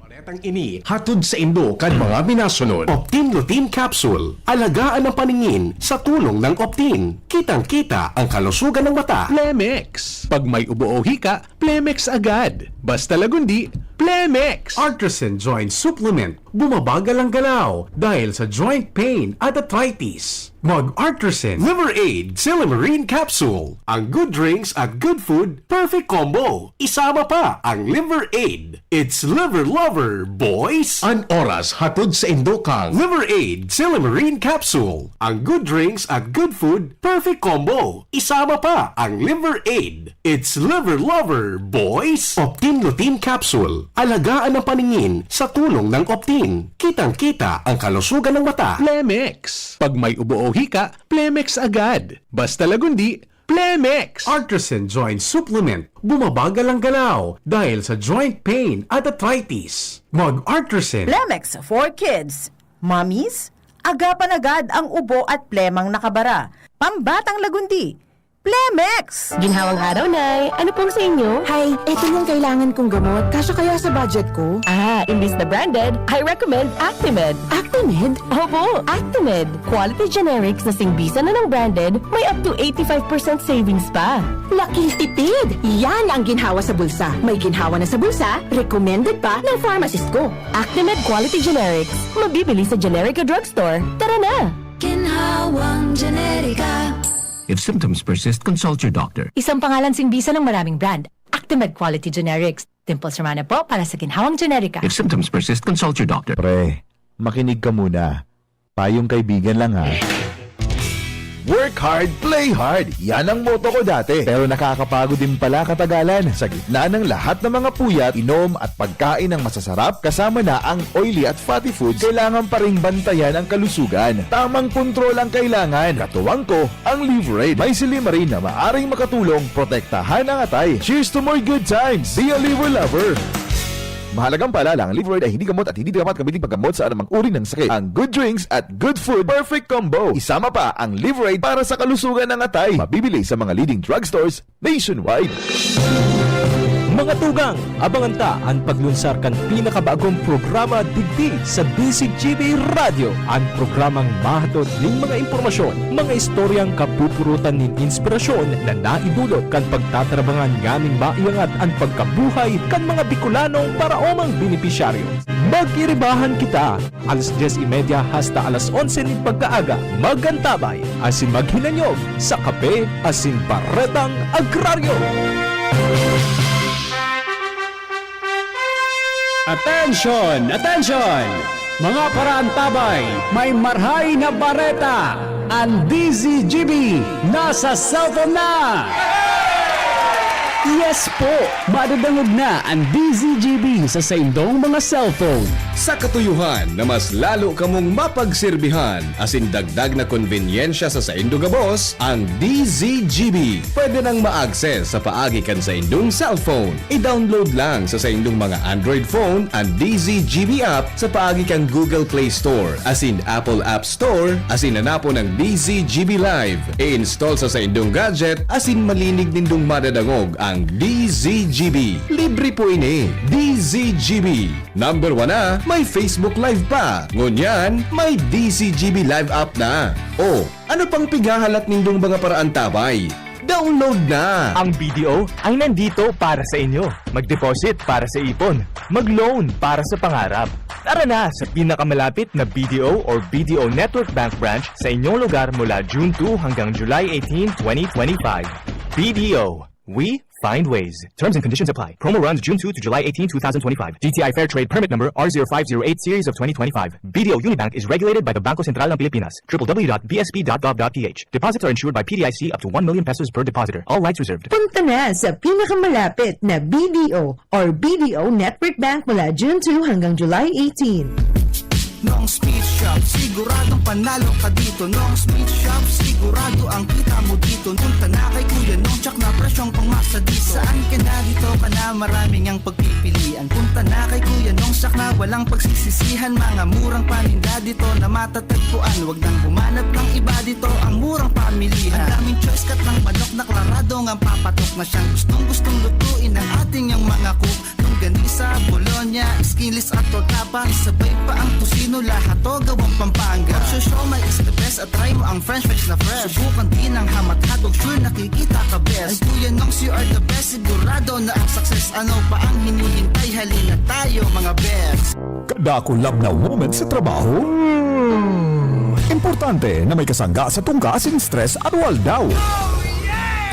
Baretang ini hatod saindo kan mga minasunod. Optin Lutein Capsule. Alagaan ang paningin sa tulong ng Optin. Kitang-kita ang kalusugan ng mata. Plemex. Pag may ubo o hika, Plemex agad. Basta lagundi, Plemex. Artisan Joint Supplement. Bumabagal ang galaw dahil sa joint pain at arthritis. Mag Artisan Liver Aid Silymarin Capsule. Ang good drinks at good food, perfect combo. Isama pa ang Liver Aid. It's Liver Lover, boys! An oras hatod saindo kan Liver Aid Silymarin Capsule. Ang good drinks at good food, perfect combo. Isama pa ang Liver Aid. It's Liver Lover, boys! Optin Lutein Capsule. Alagaan ang paningin sa tulong ng Optin. Kitang-kita ang kalusugan ng mata. Plemex. Pag may ubo o hika, Plemex agad. Basta lagundi, Plemex. Artisan Joint Supplement. Bumabagal ang galaw dahil sa joint pain at arthritis. Mag Artisan. Plemex for kids, mommies, Agapan agad ang ubo at plemang nakabara. Pambatang Lagundi, Plemex! Ginhawang araw, Nay! Ano pong sa inyo? Hay, eto yung kailangan kong gamot. Kasya kaya sa budget ko? Ah, imbis na branded, I recommend Actimed. Actimed? Opo, Actimed. Quality generics na singbisan na ng branded, may up to eighty-five percent savings pa. Laking tipid! Yan ang ginhawa sa bulsa. May ginhawa na sa bulsa, recommended pa ng pharmacist ko. Actimed Quality Generics. Mabibili sa generic o drugstore. Tara na! Ginhawang Generika. If symptoms persist, consult your doctor. Isang pangalan singbisan ng maraming brand. Actimed Quality Generics. Dimples Romana po para sa Ginhawang Generika. If symptoms persist, consult your doctor. Pre, makinig ka muna. Payong kaibigan lang, ha. Work hard, play hard. Yan ang motto ko dati. Pero nakakapagod din pala katagalan. Sa gitna ng lahat ng mga puyat, inom at pagkain ng masasarap, kasama na ang oily at fatty foods, kailangan pa ring bantayan ang kalusugan. Tamang kontrol ang kailangan. Katuwang ko, ang Liverade. May silymarin na maaring makatulong protektahan ang atay. Cheers to more good times! Be a Liver Lover! Mahalagang paalala, ang Liverade ay hindi gamot at hindi dapat gamitin paggamot sa anumang uri ng sakit. Ang good drinks at good food, perfect combo. Isama pa ang Liverade para sa kalusugan ng atay. Mabibili sa mga leading drugstores nationwide. Mga tugang, abangan ta an paglunsar kan pinakabagong programa digdi sa D Z G B Radyo, an programang mahatod nin mga impormasyon, mga istoryang kapupurutan nin inspirasyon na naidulot kan pagtatrabangan nganing maiangat an pagkabuhay kan mga Bicolanong paraomang benepisyaryo. Mag-iribahan kita, alas dyes y media hasta alas onse nin pagkaaga. Mag-antabay asin maghinanyog sa kape asin baretang agraryo. Atensyon! Atensyon! Mga paraantabay, may marhay na bareta! An D Z G B nasa cellphone na! Yes po! Madadangog na an D Z G B sa saindong mga cellphone. Sa katuyohan na mas lalo kamong mapagserbihan asin dagdag na konbenyensya sa saindo gabos, ang D Z G B pwede nang ma-access sa paagi kan saindong cellphone. I-download lang sa saindong mga Android phone an D Z G B app sa paagi kan Google Play Store asin Apple App Store asin hanapon ang D Z G B Live. I-install sa saindong gadget asin malinig nindong madadangog ang D Z G B. Libre po ini. D Z G B. Number one na, may Facebook Live pa. Ngunyan, may D Z G B Live app na. O, ano pang pighahalat nindong mga paraantabay? Download na! Ang B D O ay nandito para sa inyo. Mag-deposit para sa ipon. Mag-loan para sa pangarap. Tara na sa pinakamalapit na B D O or B D O Network Bank branch sa inyong lugar mula June two hanggang July eighteen, twenty twenty-five. B D O, we find ways. Terms and conditions apply. Promo runs June two to July eighteenth, two thousand twenty-five. D T I Fair Trade Permit Number R zero five zero eight Series of twenty twenty-five. B D O Unibank is regulated by the Bangko Sentral ng Pilipinas. W W W dot B S P dot gov dot P H. Deposits are insured by P D I C up to one million pesos per depositor. All rights reserved. Punta na sa pinakamalapit na B D O or B D O Network Bank mula June two hanggang July eighteen. Nong Speed Shop, siguradong panalo ka dito. Nong Speed Shop, sigurado ang kita mo dito. Punta na kay Kuya Nong, tsak na presyong pangmasa dito. Saan ka na, dito ka na, maraming ang pagpipilian. Punta na kay Kuya Nong, tsak na walang pagsisisihan. Mga murang paninda dito na matatagpuan. Wag nang humanap ng iba dito, ang murang pamilihan. Ang daming choice, cut ng manok na klarado ngang papatok na siyang gustong-gustong lutuin ng ating yang mga cook. Longganisa, bologna, skinless at torta pa. Isabay pa ang tocino, lahat to gawang Pampanga. Pag siomai is the best at try mo ang french fries na fresh. Subukan din ang hamat hotdog, sure nakikita ka best. Ay Kuya Nongs, you are the best, sigurado na ang success. Ano pa ang hinihintay? Halina tayo, mga best. Kada kulab na moment sa trabaho, hmm, importante na may kasangga sa tungka asin stress aroaldaw.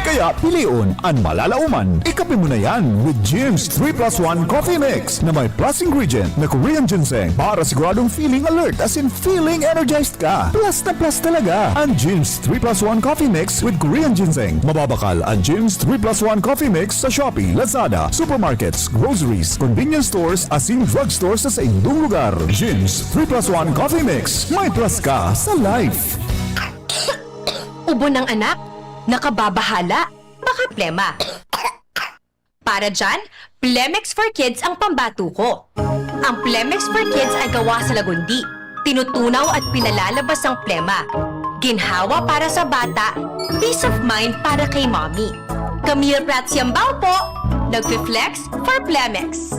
Kaya pilion an malalaoman. Ikape mo na yan with Jim's three plus one Coffee Mix na may plus ingredient na Korean ginseng para siguradong feeling alert asin feeling energized ka. Plus na plus talaga an Jim's three plus one Coffee Mix with Korean ginseng. Mababakal an Jim's three plus one Coffee Mix sa Shopee, Lazada, supermarkets, groceries, convenience stores, asin drugstore sa saindong lugar. Jim's three plus one Coffee Mix. May plus ka sa life. Ubo ng anak? Nakababahala? Baka plema. Para dyan, Plemex for Kids ang pambato ko. Ang Plemex for Kids ay gawa sa Lagundi. Tinutunaw at pinalalabas ang plema. Ginhawa para sa bata, peace of mind para kay mommy. Camille Prats Yambao po, nagfi-flex for Plemex.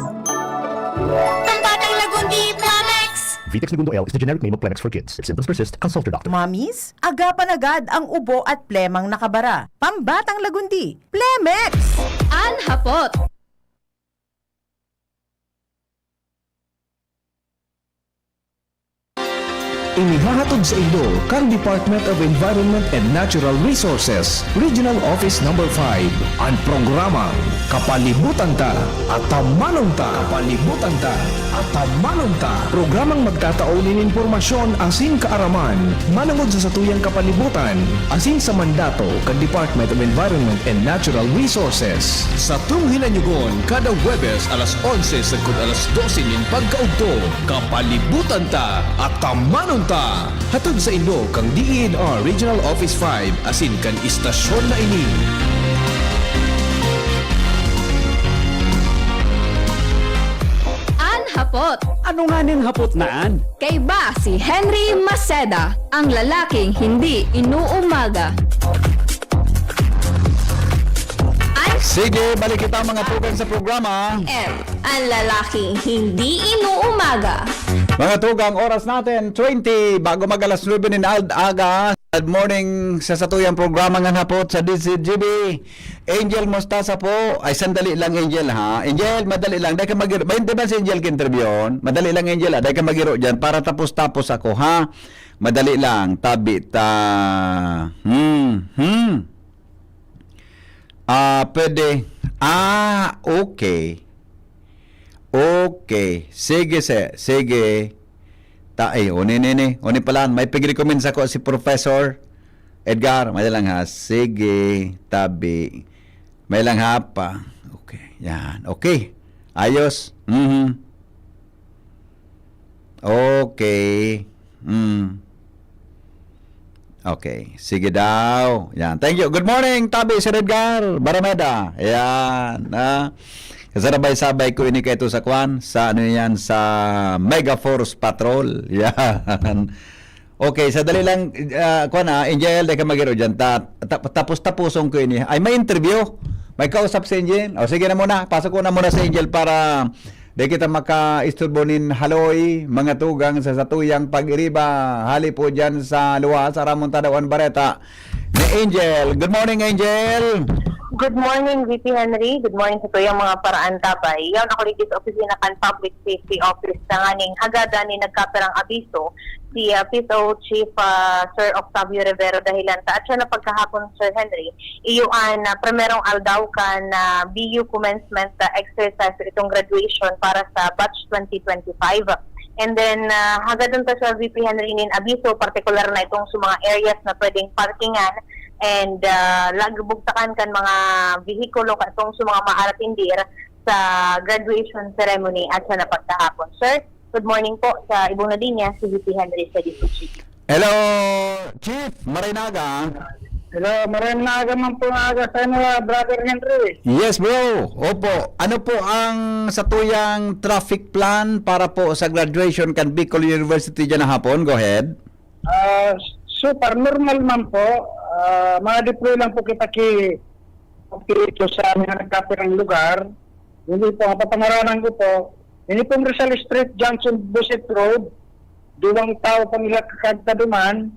Pambatang Lagundi, Plemex! Vitex Negundo L is the generic name of Plemex for kids. If symptoms persist, consult your doctor. Mommies, agapan agad ang ubo at plemang nakabara. Pambatang Lagundi, Plemex! An hapot. Inihahatod saindo kan Department of Environment and Natural Resources, Regional Office Number five, an programang Kapalibutan Ta, Atamanon Ta. Kapalibutan Ta, Atamanon Ta. Programang magtatao nin impormasyon asin kaaraman manongod sa satuyang kapalibutan asin sa mandato kan Department of Environment and Natural Resources. Satong hinanyugon kada Huwebes alas onse sagkod alas dose nin pagkaugto. Kapalibutan Ta, Atamanon Ta. Hatod saindo kan D E N R Regional Office five asin kan istasyon na ini. An hapot. Ano nganing hapot na an? Kaiba si Henry Maceda, ang lalaking hindi inuumaga. An Sige, balik kita, mga tugang, sa programa. M, ang lalaking hindi inuumaga. Mga tugang, oras natin, twenty, bago mag alas nuebe nin ad-, aga. Good morning sa satuyang programa nga hapot sa D Z G B. Angel Mostasa po. Ay, sandali lang, Angel, ha? Angel, madali lang. Dai ka mag-, bainte ba si Angel ka-interviewon? Madali lang, Angel, ha? Dai ka mag-iro dyan para tapos-tapos ako, ha? Madali lang. Tabi ta. Hmm, hmm. Ah, pwede. Ah, okay. Okay. Sige, sir. Sige. Ta-, ay, oni, ni, ni. Oni pala. May pig-recommend sako si Professor Edgar. May lang ha. Sige, tabi. May lang ha pa. Okay. Yan. Okay. Ayos. Mhm. Okay. Mm. Okay. Sige daw. Yan. Thank you. Good morning, tabi, Sir Edgar Barameda. Yan. Ah, kasabay-sabay ko ini kaito sa kwan, sa ano yan, sa Mega Force Patrol. Yan. Okay, sadali lang, ah, kwan, ah, Angel, dai ka mag-iro dyan. Ta-, ta-, tapos-tapuson ko ini. Ay, may interview. May kausap si Angel. O, sige na muna. Pasok ko na muna si Angel para di kita makaisturbo nin haloy, mga tugang, sa satuyang pag-iriba. Hali po dyan sa luwas, aramon ta daw an bareta ni Angel. Good morning, Angel. Good morning, V P Henry. Good morning sa tuyang mga paraantabay. Yaon ako digdi sa opisina kan Public Safety Office tanganing hagadan nin nagkapirang abiso si, ah, P S O Chief, ah, Sir Octavio Rivero dahilan ta atyan na pagkahapon, Sir Henry, iyo an, ah, primerong aldaw kan, ah, B U commencement, ah, exercise itong graduation para sa batch twenty twenty-five. And then, ah, hagadan ta sa V P Henry nin abiso, partikular na itong sa mga areas na pwedeng parkingan and, ah, lagbugtakan kan mga vehikulo katong sa mga maaratindir sa graduation ceremony at sa napagkahapon. Sir, good morning po sa ibong na linya, si V P Henry sa D O G. Hello, Chief. Maray na aga. Hello, maray na aga man po nga aga sa inyo, Brother Henry. Yes, bro. Opo. Ano po ang satuyang traffic plan para po sa graduation kan Bicol University dyan na hapon? Go ahead. Ah, super normal man po. Ah, mga deploy lang po kita ki, ki, sa mga nagkapirang lugar. Hindi po, ang papangaranan ko po, ini pong Rizal Street Junction, Busit Road, duwang tawo pang ilakad ta duman.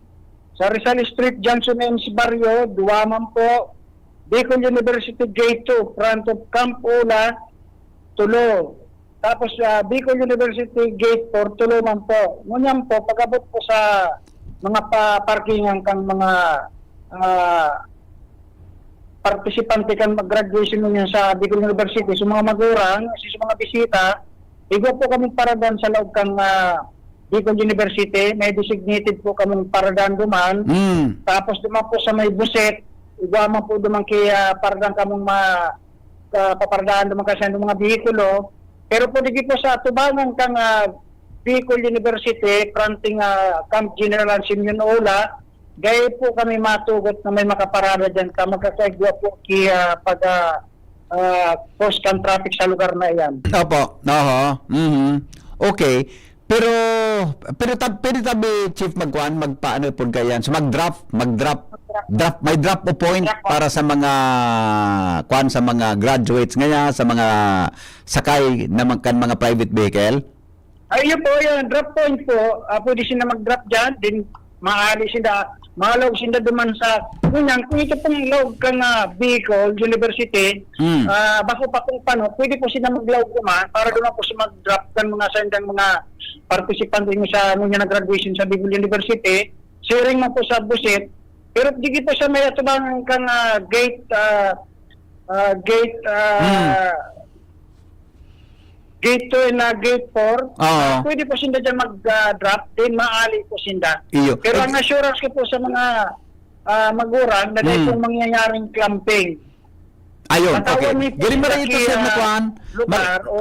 Sa Rizal Street Junction, M C Barrio, duwa man po. Bicol University Gate two, front of Camp Ula, tulo. Tapos, ah, Bicol University Gate four, tulo man po. Ngunyan po, pag-abot po sa mga pa-, parkingan kang mga, ah, partisipante kan mag-graduation ngunyan sa Bicol University, sa mga magurang, sa mga bisita, igwa po kaming paradan sa laog kan, ah, Bicol University. May designated po kaming paradan duman. Mm. Tapos duman po sa may Buset, igwa man po duman ki, ah, paradan kamong ma-, ah, paparadahan duman kasi ang mga behikulo. Pero po, digi po sa atubangan kan, ah, Bicol University, fronting, ah, Camp General Simeon Ola, dai po kami matugot na may makaparada diyan ta magkakaigwa po ki, ah, pag, ah, ah, cause kan traffic sa lugar na iyan. Opo. Oho. Mhm. Okay. Pero, pero tab-, pwede tabi, Chief, magkuan, magpaano pod kaiyan? So, mag-drop, mag-drop, drop, may drop o point para sa mga, kuan, sa mga graduates ngaya, sa mga sakay na mag-, kan mga private vehicle? Ay, yun po, yun. Drop point po. Ah, pwede sila mag-drop dyan. Then, maali sila, malaog sila duman sa, ngunyan, kung ito pong laog kan, ah, vehicle, university, Mm. ah, bako pa pong pano, pwede po sila maglaog duman para duman po sa mag-drop kan mga sandang mga participant din sa ngunyan na graduation sa Bicol University. Siring man po sa busit. Pero digi po sa may atubang kan, ah, gate, ah, ah, gate, ah, Mm. gate two and, ah, gate four. Oo. Pwede po sinda dyan mag, ah, drop, then maali po sinda. Iyo. Pero ang assurance ko po sa mga, ah, magulang na dahil Mm. pong mangyayaring clamping. Ayun, Sa okay. taon ni Giri mara ito, Sir, ah, na kuan. Mar- lugar o,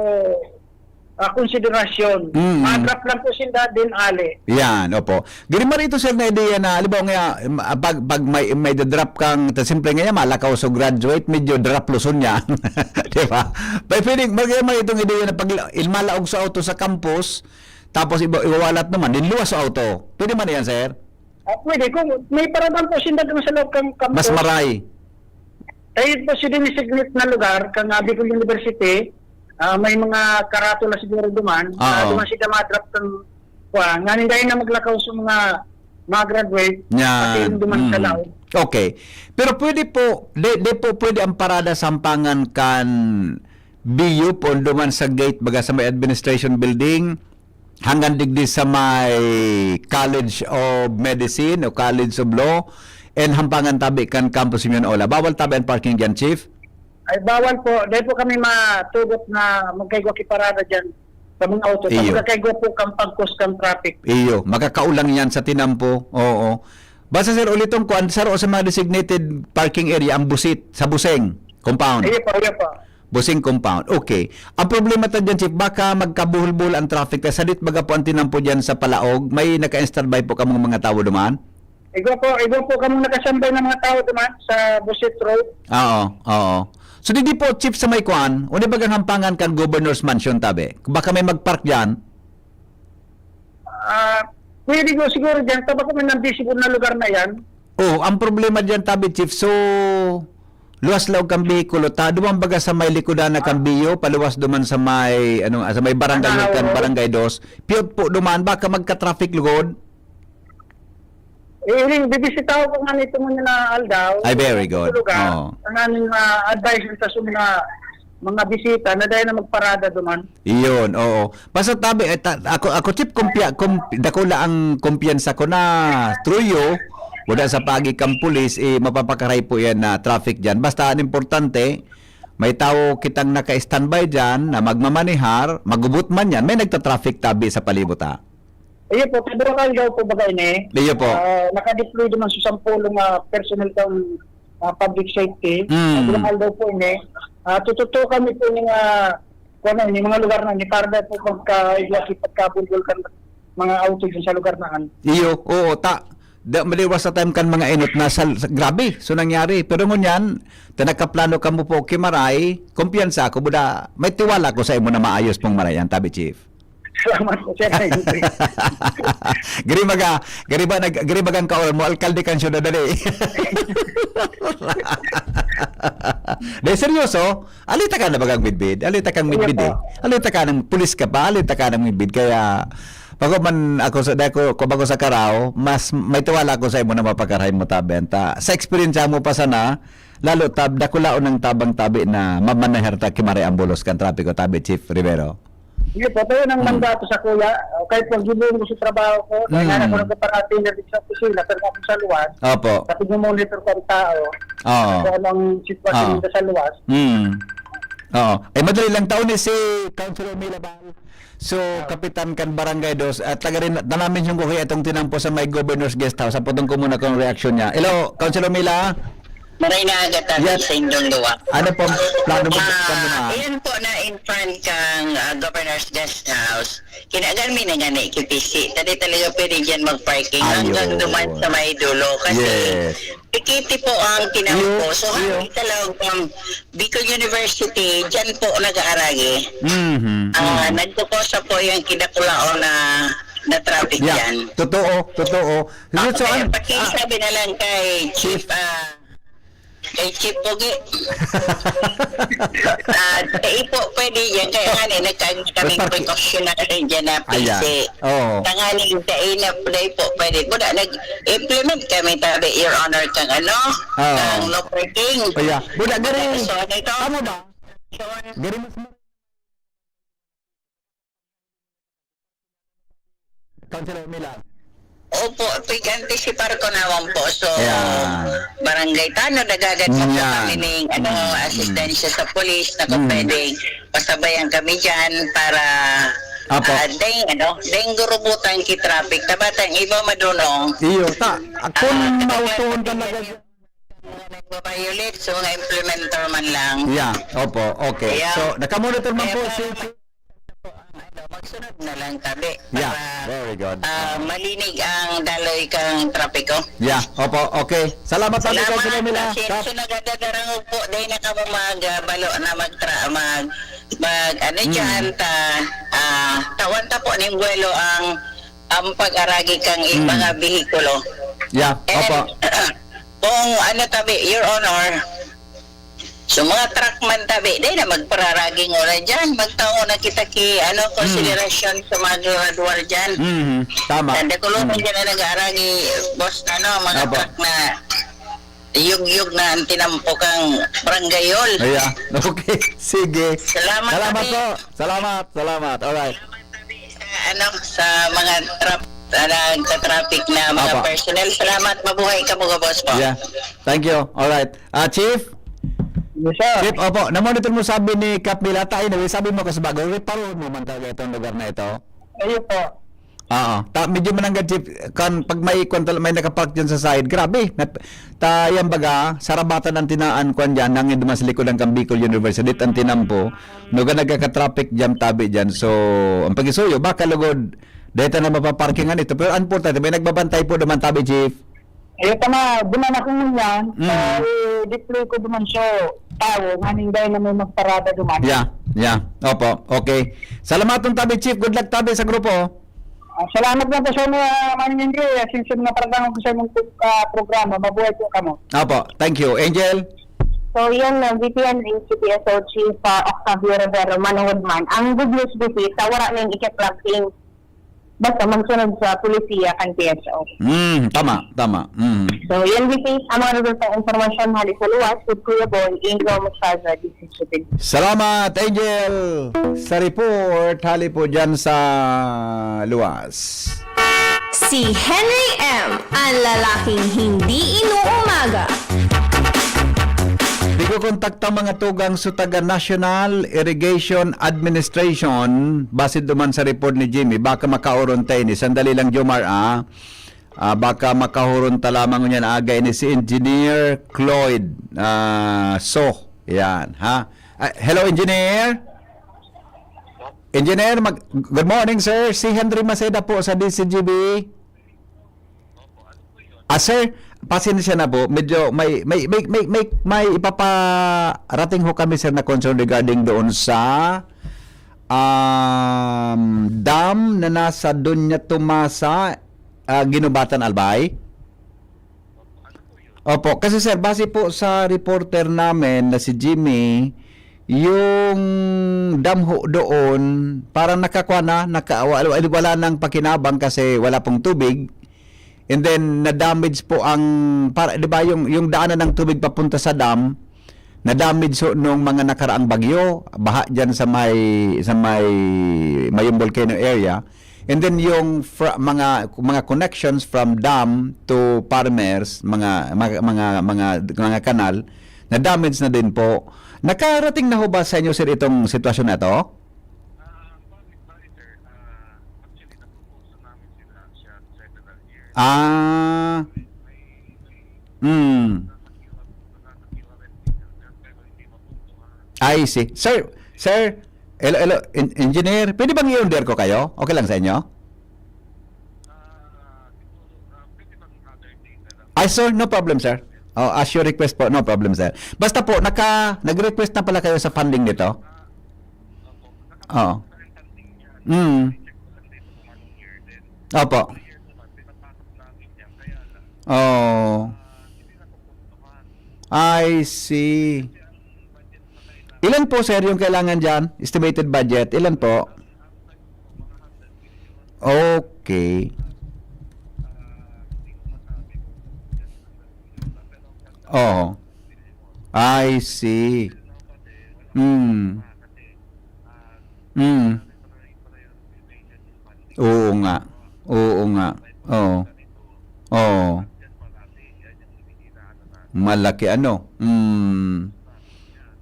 ah, konsiderasyon. Mm. Ma-drop lang po sinda, then ali. Yan, opo. Giri mara ito, sir, na ideya na, halimbawa nga, um, ah, pag, pag may, may drop kang, ta, siyempre nga yan, malakaw sa graduate, medyo drop luson yan. Di ba? Pwede, pwede, magaya man itong ideya na pag in malaog sa auto sa campus, tapos iba, iwawalat naman, din luwas sa auto. Pwede man yan, sir? Ah, pwede. Kung may paradan po sinda doon sa loob kang Mas campus. Maray. Tayo po si designate na lugar, kang, ah, Bicol University, ah, may mga karatula siguro duman. Ah, Oo. duman sila ma-drop ng, kuwan. Ngayon dahil na maglakaw sa mga, mga graduate, Yan. pati yung duman sa Mm. laog. Okay. Pero pwede po, di, di po pwede ang parada sampangan kan B U P o duman sa gate, baga sa may administration building, hanggang digdi sa may College of Medicine o College of Law, and hampangan tabi kan Campus Union Ola. Bawal tabi ang parking diyan, Chief? Ay, bawal po. Dahil po kami matugot na magkaigwa ki parada dyan sa mga auto. Sa Iyo. Magkakaigwa po kang pagkos kang traffic. Iyo, makakaulang yan sa tinampo. Oo. Basta, sir, uliton ko, ang saro sa mga designated parking area, ang busit, sa Buseng compound. Iyo po, iyo po. Busing compound. Okay. Ang problema ta diyan, Chief, baka magkabuhol-buhol ang traffic. Kaya sadit baga po ang tinampo diyan sa Palaog. May naka-standby po kamong mga tawo duman? Igwa po, igwa po kamong nakasambay ng mga tao duman sa Busit Road. Oo, oo. So, didi po, Chief, sa may kuan, una bagang hampangan kan Governor's Mansion, tabi? Baka may mag-park diyan? Ah, pwede ko siguro diyan. Tabako man ang visible na lugar na yan. Oh, ang problema diyan, tabi, Chief. So, luwas laog kang behikulo ta, duman baga sa may likodan na kang Bio, paluwas duman sa may, ano, sa may barangay Anahaw kan Road. Barangay Dos. Piyot po duman, baka magka-traffic lugod. Eh, iring, bibisitaw ko nga nito muna na aldaw. Ay, very good. Sa lugar. Oo. Ang aming, ah, advice sa mga, mga bisita na dahil na magparada duman. Iyon, oo. Basta tabi, eh, ta-, ako, ako, Chief, kumpya-, kum-, dakula ang kumpiyansa ko na through you, wala sa pagi kang pulis, eh, mapapakaray po yan na traffic dyan. Basta, ang importante, may tao kitang naka-standby dyan na magmamanihar, magubot man yan, may nagta-traffic tabi sa palibot, ha? Iyo po, sa Boracay daw po baga ini. Iyo po. Ah, naka-deploy naman sa sampulong, ah, personnel kang, ah, public safety. Mm. Sa Boracay daw po ini. Ah, tututukan mi po ini nga, kung ano, ini mga lugar na ini, para daw po magka-, pagkabulbul kan mga auto dyan sa lugar na an. Iyo, oo, ta-, da, maliwas sa time kan mga inot na sa, sa, grabe, so nangyari. Pero ngunyan, ta nagkaplano kamo po, Kimaray, kumpiyansa ako, buda, may tiwala ko sa imo na maayos pong marayan, tabi, Chief. Salamat po, sir. Giri baga, giri ba nag-, giri bagang kaoran mo, alkalde kan syudad, dali. Dahil seryoso, alita ka na bagang midbid? Alita kang Iyo midbid po. Eh. Alita ka ng pulis ka pa, alita ka ng midbid. Kaya, bago man ako sa, dahil ko, kung ako sa Karaw, mas may tiwala ako sa imo na mapakarahay mo tabi. Anta, sa eksperyensya mo pa sana, lalo tab-, dakulaon ng tabang tabi na mamanahar ta, Kimaray, ang bulos kan trapiko tabi, Chief Rivero. Sige po, tayo ng Hmm. mandato sa kuya. Uh, kahit pag gibuong ko sa trabaho ko, dahil nga Hmm. ako nagpaparati na sa opisina, pero ako sa luwas, Opo. Sa pag-monitor ko ang tao, Oo. kung anong sitwasyon Oo. nila sa luwas. Hmm. Oo. Eh, madali lang taon ni si Councilor Mila Bal. So, Ah. kapitan kan Barangay Dos, at taga rin, nanamin yung kuya itong tinampo sa may Governor's Guest House. Saputong ko muna kung reaksyon niya. Hello, Councilor Mila? Maray na aga tabi Yes. sa inyong duwa. Ano pong plano mo Ah, sa mga? Iyan po na in front kang, ah, Governor's Guest House. Kinagan mi na nga na ikipisi. Tadi talaga pwede dyan mag-parking hanggang Ayun. duman sa may dulo. Kasi Yes. Pikiti po ang tinawag Iyo, ko. So, iyo. Happy talaga ang Bicol University, dyan po nag-aaragi. Mhm, Ah, mhm. Nagkukusa po yung kidakulaon na, na traffic Yeah, dyan. totoo, totoo. Dito Okay, sa an-, pakisabi na lang kay Chief, ah, kay Chief Pogi. Ah, dai po pwede yan. Kaya nga, eh, nagkain kami Nagparki- precautionary dyan na Ayan. P C. Oo. Tanganing dai na, dai po pwede. Buda, nag-implement kami tabi, Your Honor, kang ano, Oo. kang no parking. Oh, yeah. Buda, gari. So, ano ito? Tama ba? So, ano? Gari mas Councilor Milan. Opo, pig-anticipar ko naman po. So, Yeah. barangay tanod, nagagad po Yan. kami ning, ano, Mm, mm. asistensya sa polis na kung Mm. pwedeng pasabayan kami dyan para, Apo. ah, deng, ano, deng gurubutan ki traffic. Tabatang iba madunong. Iyo, ta, kung Ah, mautuon talaga. Mga nagbabiolate, so nga implementer man lang. Yeah, opo, okay. Kaya, So, nakamonitor man kaya po parang si ano, magsunod na lang tabi Yeah, para, very good. ah, malinig ang daloy kang trapiko. Yeah, opo, okay. Salamat, Tabi Salamat, Councilor Mila. Sa Sa sunod na dadarangog po, dahil na ka ba mag, ah, balo na magtra-, mag, mag, ano Mm. dyan, ta, ah, tawan ta po ning buwelo ang, ang pag-aragi kang i-, Mm. mga behikulo. Yeah, And, opo. kung ano tabi, Your Honor, so mga truck man tabi, di na magpararaging oras dyan. Magtao na kita ki, ano, Mm. konsiderasyon sa mga duwar-duwar dyan. Mhm, tama. Tanda ko lang Mm. dyan na nag-aaragi, boss, ano, mga Apo. truck na yugyug na ang tinampo kang barangay hall. Ayan. Okay. Sige. Salamat, Salamat Tabi. po. Salamat. Salamat. Alright. Sa, ano, sa mga trap-, sa nagta-traffic na mga Apo. personnel. Salamat. Mabuhay ka, mga boss po. Yeah. Thank you. Alright. Ah, Chief? Yes, sir. Chief, opo. Namonitor mo sabi ni Kap Milata, anyway, sabi mo kasi bago, reparoon mo man talaga itong lugar na ito. Ayun po. Oo. Ta-, medyo mananggad, Chief, kan, pag may, kwan tal-, may nakapark dyan sa side, grabe. Nat-, ta, yan baga, sarabatan ang tinaan, kwan dyan, nangin duman sa likod ng Bicol University, ang tinampo. Nuga nagkaka-traffic jam tabi dyan. So, ang pagisuyo, baka lugod, dahil na mapaparkingan ito. Pero importante, may nagbabantay po duman tabi, Chief. Ayun, tama. Duman ako ngunyan. Mm. Ah, i-deploy ko duman siya. Tawo, nganing dahil na may magparada duman. Yeah, yeah. Opo, okay. Salamat ng tabi, Chief. Good luck tabi sa grupo. Ah, salamat na po sa mga Manong Henry. Ah, sinsir na parang ko sa imong, ah, programa. Mabuhay po kamo. Opo, thank you. Angel? So, yun, uh, V P N, V P S O Chief, uh, Octavio Rivero, manungod man. Ang good news, V P, sa wala na yung ikiplanting. Basta magsunod sa polisiya kan P S O. Mm, tama, tama. Mm. So, yun, V P, ang mga resulta ng impormasyon, hali sa luwas, with Kuya Boy, Angel Mostaza, D C Stupid. Salamat, Angel, sa report. Hali po dyan sa luwas. Si Henry M, ang lalaking hindi inuumaga. Di ko kontakta mga tugang sa taga National Irrigation Administration, base duman sa report ni Jimmy, baka makaoron tayo ni. Sandali lang, Jomar, ah. Ah, baka makahoron ta lamang niyan, aga ini si Engineer Cloyd, ah, So. Yan, ha? Ah, hello, Engineer? Engineer, mag-, good morning, sir. Si Henry Maceda po sa D C G B. Ah, sir, pasensya na po. Medyo may, may, may, may, may, may ipaparating ho kami, sir, na concern regarding doon sa, um, dam na nasa Doña Tomasa, ah, Guinobatan, Albay. Opo, kasi sir, base po sa reporter namin na si Jimmy, yung dam ho doon, parang nakakuha na, naka-, wa-, wa-, wala nang pakinabang kasi wala pong tubig. And then, na-damage po ang, para, di ba, yung, yung daanan ng tubig papunta sa dam, na-damage ho nung mga nakaraang bagyo, baha dyan sa may, sa may Mayong Volcano area. And then yung fra-, mga, mga connections from dam to farmers, mga, mga, mga, mga, mga kanal, na-damage na din po. Nakarating na ho ba sa inyo, sir, itong sitwasyon na to? Ah, bakit, bakit, sir? Ah, actually, nagpo-post na namin sila siya several years. Ah. May, may, may Mm. nakakakiwa-, nakakakiwa rin din yun, sir, pero hindi mapuntuhan. I see. Sir, sir, Hello, hello, en- engineer. Pwede bang i-under ko kayo? Okay lang sa inyo? Ay, sir, no problem, sir. Oh, as your request po, no problem, sir. Basta po, naka, nag-request na pala kayo sa funding nito? Oo. Mm. Opo. Oh. I see. Ilan po, sir, yung kailangan dyan? Estimated budget? Ilan po? Okay. Oh. I see. Mm. Mm. Oo nga. Oo nga. Oo. Oo. Malaki ano. Mm.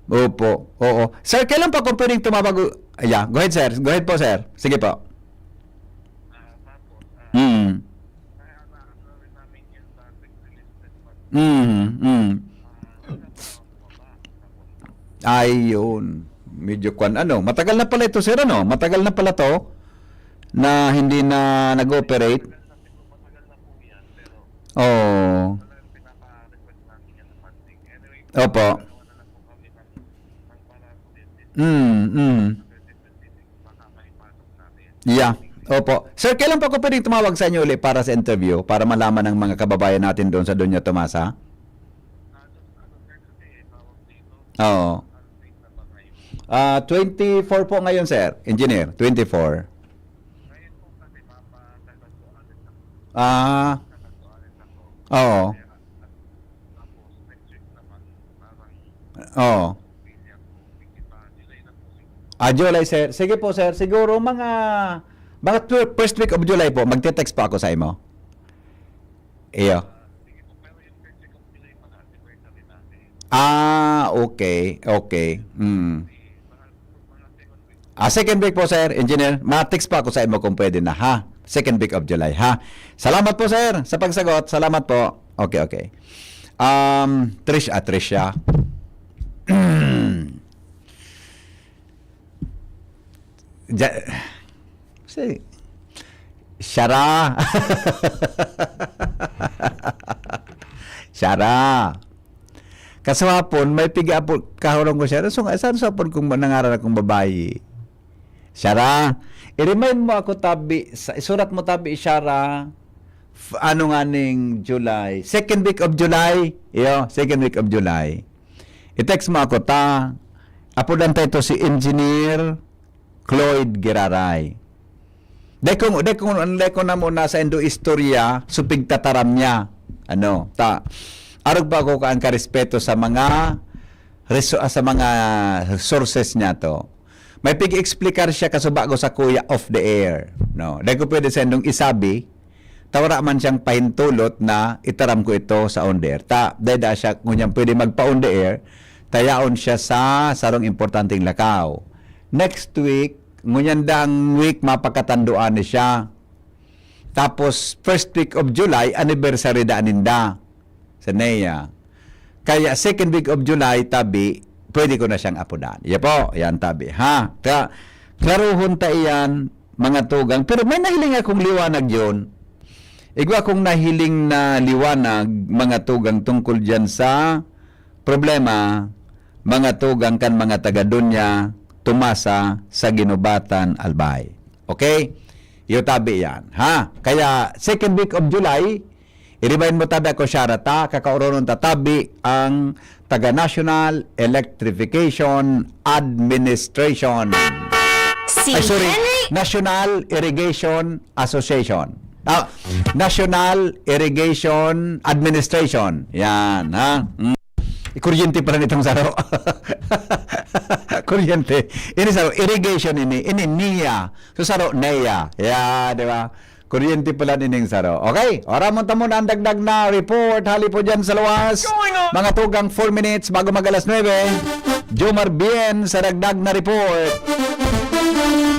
Opo. Oo. Sir, kailan pa kung pwedeng tumawag? u- Yeah, go ahead, sir. Go ahead po, sir. Sige po. Mm. Mm. Mm. Ayun. Medyo kwan, ano. Matagal na pala ito, sir, ano? Matagal na pala to na hindi na nag-ooperate. Oo. Opo. Mm, mm. Yeah. Opo. Sir, kailan pa ko pwedeng tumawag sa inyo uli para sa interview, para malaman ng mga kababayan natin doon sa Doña Tomasa? Oo. Ah, twenty-four po ngayon, sir. Engineer, twenty-four. Ah. Oo. Oo. Ah, July, sir. Sige po, sir. Siguro mga, mga tw- first week of July po, magte-text po ako sa imo. Iyo. Ah, okay. Okay. Mm. Ah, second week po, sir, engineer. Ma-text po ako sa imo kung pwede na, ha? Second week of July, ha? Salamat po, sir, sa pagsagot. Salamat po. Okay, okay. Um, Trish, ah, Trisha. Ja-, si, Shara. Shara. Kaswapon, may piga apo, kahurong ko siya. So, saan sa apod kung nangaran akong babayi? Shara, i-remind mo ako tabi, sa, isurat mo tabi, Shara, f- ano nga ning July? Second week of July? Iyo, second week of July. I-text mo ako ta. Apodan ta ito si Engineer Cloyd Giraray. Dai ko, dai ko, dai ko na muna sa indo istorya, supig tataram niya. Ano, ta, arog pa ako kaan karespeto sa mga reso-, sa mga sources niya to. May pig-explicar siya kasubago sa kuya off the air. No? Dai ko pwede sa indong isabi, ta wara man siyang pahintulot na itaram ko ito sa on the air. Ta, dai da siya, ngunyan pwede magpa on the air, tayaon siya sa sarong importanteng lakaw. Next week, ngunyan dang week, mapakatanduan na siya. Tapos, first week of July, anniversary da ninda sa Nea. Kaya, second week of July, tabi, pwede ko na siyang apodan. Iya po, yan tabi. Ha? Ka, klaruhon ta iyan, mga tugang. Pero may nahiling akong liwanag yun. Igwa akong nahiling na liwanag, mga tugang, tungkol dyan sa problema, mga tugang kan mga taga Doña Tomasa sa Guinobatan, Albay. Okay? Iyo tabi yan. Ha? Kaya, second week of July, i-remind mo tabi ako, Shara, ta, kakaoronon ta tabi ang taga National Electrification Administration. Si Ay, sorry, Henry National Irrigation Association. Ah, National Irrigation Administration. Yan, ha? Mm. Kuryente pala nitong saro. Kuryente. Ini saro, irrigation ini. Ini niya. So, saro, neya. Yeah, di ba? Kuryente pala nining saro. Okay, ora mo tamo na ang dagdag na report. Hali po dyan sa luwas. Mga tugang four minutes bago mag alas nuebe. Jomar Bien sa dagdag na report.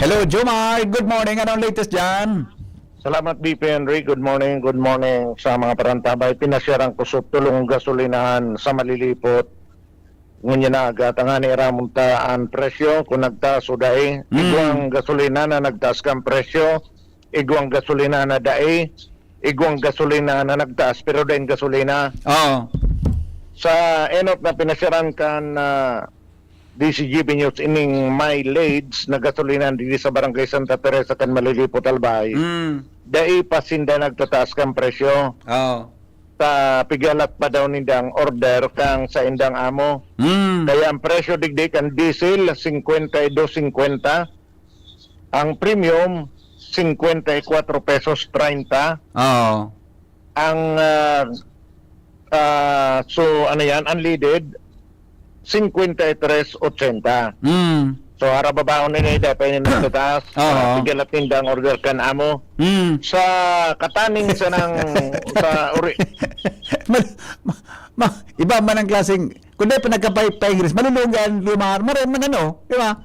Hello, Jomar. Good morning. Anong latest dyan? Salamat, B P Henry. Good morning, good morning sa mga parantabay. Pinasyaran ko sa tulong gasolinahan sa Malilipot. Ngunyan na, gatangani ramon ta an presyo, kung nagtaas o dai. Mm. Igwang gasolina na nagtaas kan presyo, igwang gasolina na dai, igwang gasolina na nagtaas, pero daing gasolina. Oo. Sa enot na pinasyaran kan, ah, D Z G B News ining mileage na gasolina digdi sa Barangay Santa Teresa kan Malilipot, Albay, Mm. dai pa sinda nagtataas kan presyo. Oo. Ta pigalat pa daw nindang order kan saindang amo. Mm. Kaya ang presyo digdi kan diesel, singkwenta y dos singkwenta. Ang premium, singkwenta y kwatro pesos treinta. Oo. Ang, ah, ah, so, ano yan, unleaded, singkwenta y tres ochenta. Mm. So, harababaon na nila, pa yun nagtataas. Oo. Ah, pigalat nindang order kan amo. Mm. Sa kataning sa nang, sa uri- Ma-, ma-, ma-, iba man ang klaseng, kung di pa nagkapay-, pa-Ingles, malulugi ang lumar, maray man ano, di ba?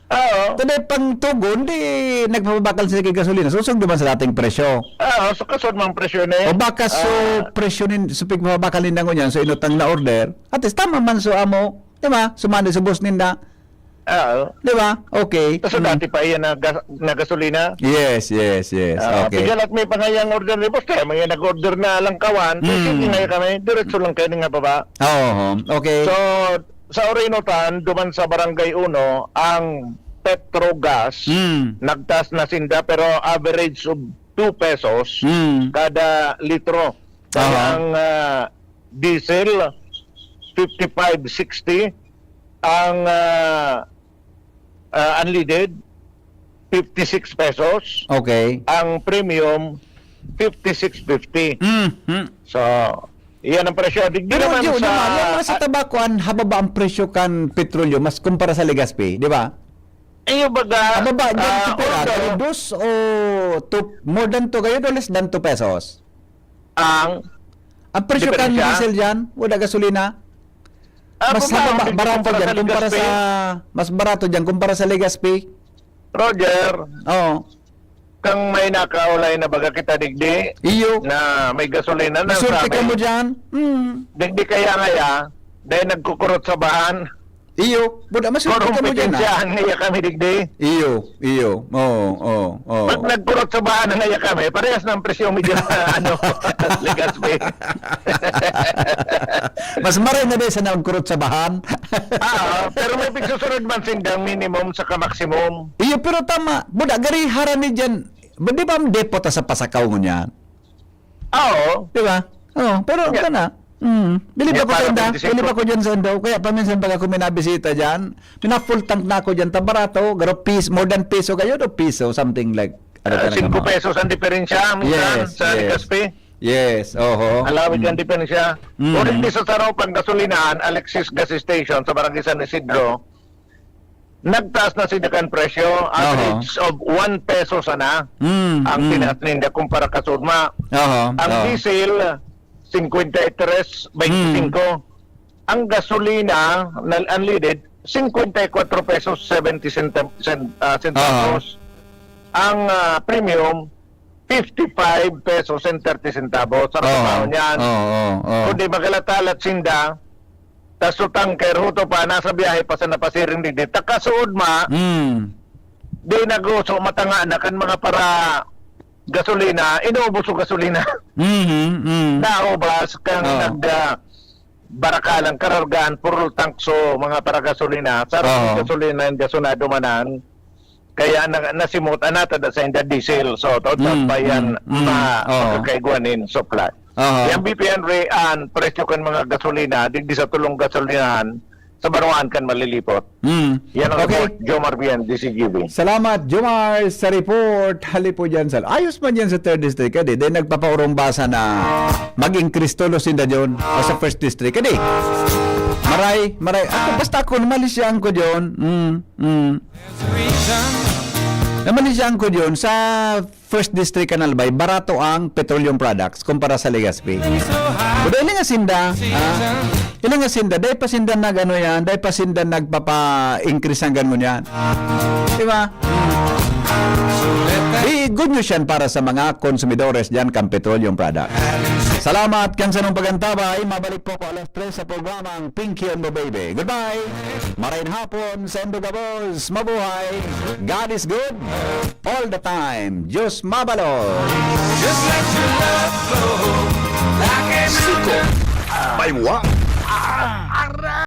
Oo. Tadi pang tugon, di nagpapabakal sila kay gasolina. Susog naman sa dating presyo. Oo, so kasod mang presyo na O yan. baka so Ah. presyo nin, so pagpapabakal ninda ngunyan, so inutang na order, at least tama man so amo, di ba? Sumali sa boss ninda. Oo. Di ba? Okay. Kaso Mm. dati pa iyan na gas-, na gasolina. Yes, yes, yes. Ah, Okay. pigalat may pangayang order ni boss, kaya may nag-order na lang kawan, Mm. pwede nga kami, diretso lang kayo nga baba. Oo, okay. So, sa Orinotan, duman sa Barangay Uno, ang Petrogas, Mm. nagtaas na sinda, pero average of two pesos Mm. kada litro. Kaya Aha. ang, ah, diesel, fifty-five sixty, ang, ah, ah, unleaded, fifty-six pesos. Okay. Ang premium, fifty-six fifty. Mm, mm. So, iyan ang presyo. Digdi Pero naman di, sa, di man, yung mga sa ah, tabako, ang hababa ang presyo kan petrolyo, mas kumpara sa Legazpi, di ba? Iyo baga, Hababa, dyan, ah, pipira, although, dahil dos o two, more than two, kayo, o less than two pesos? Ang Ang presyo kan Diferensya? diesel dyan, wala gasolina? Ah, Mas baba, hababa, medyo barato kumpara dyan sa kumpara Legazpi. sa, mas barato dyan kumpara sa Legazpi. Roger, Oo. kang may nakaulay na baga kita digdi Iyo. na may gasolina na Isulti sa ka mo amin. dyan. Mm. Digdi kaya ngaya, dahil nagkukurot sa bahan. Iyo, buda, mas Kurong ka mo dyan, ah. petensyahan niya kami digdi. Iyo, iyo. Oo, oo, oo. Pag nagkurot sa bahan na niya kami, parehas ng presyo mi dyan sa, ano, Legazpi. Mas maray na din sa nagkurot sa bahan. Ah, pero may pagsusunod man sindang minimum sa maximum. Iyo, pero tama. Buda, gari harani dyan. Di ba ang depot sa Pasakaw ngunyan? Oo. Di ba? Oo, pero Yeah. kana. Mm. Bilib Yeah, ako sa para inda. twenty-five. Bilib ako dyan sa inda. Kaya paminsan pag ako minabisita dyan, mina-full tank na ako dyan. Ta barato, garo pis-, more than piso kayo, do piso, something like, ano Ah, ka na singko naman. pesos ang diferensya, minsan, Yes, sa yes. Legazpi. Yes, oho. Alawid Mm. ang diferensya. Mm. Ulit di sa Saropang Gasolinahan, Alexis Gas Station, sa Barangay San Isidro, nagtaas na sila kan presyo, Aha. average of one peso sana Mm, ang mm. tinaas ninda kumpara kasudma. Aha, Ang aha. diesel, cincuenta y tres veinticinco. Mm. Ang gasolina na unleaded, cincuenta y cuatro pesos seventy centa-, cent-, ah, centavos. Aha. Ang, ah, premium, fifty-five pesos and thirty centavos. Sa Oo. trabaho niyan. Oo, oo, oo. Kundi magalatalat sinda, tas su tanker, huto pa, nasa biyahe pa sa napasiring digdi. Takasuod ma, Mm. di naguso, matanga na kan mga para gasolina, inuubos su gasolina. Mhm, mm. Naubas kang Oo. nag, ah, barakalang karargaan, puro tank su mga para gasolina, sa Oo. gasolina, yung gasunado manan. Kaya na, nasimot, anata da sa inda diesel. So, tao Mm, pa yan, mm, mm. ma-, Oo. makakaigwa nin supply. Aha. Yang B P N re, ang presyo kan mga gasolina, digdi sa tulong gasolinahan, sa Baroan kan malilipot. Mm. Yan ang Okay. report, Jomar Bien, D Z G B. Salamat, Jomar, sa report. Hali po dyan sa, ayos man dyan sa third district, kadi. Then nagpapaurong basa na mag-increase tulos sinda dyan o sa first district, kadi. Maray, maray. Ako, basta ako, namalisyan ko dyan. Mm, mm. Namalisyan ko dyan sa first district kan Albay, barato ang petroleum products kumpara sa Legazpi. Pero ilang asinda, ha? Ilang asinda, dahil pa sinda nag-ano yan, dahil pa sinda nagpapa-increase hanggang ngunyan. Di ba? Di good news yan para sa mga konsumidores dyan kan petroleum product. Salamat kan sanong pagantabay. Mabalik po ko alas tres sa programang Pinky on Mo Baby. Goodbye! Marayon hapon sa Indo Gabos. Mabuhay! God is good all the time. Diyos mabalot! Just let your love flow like an Siko, may wa.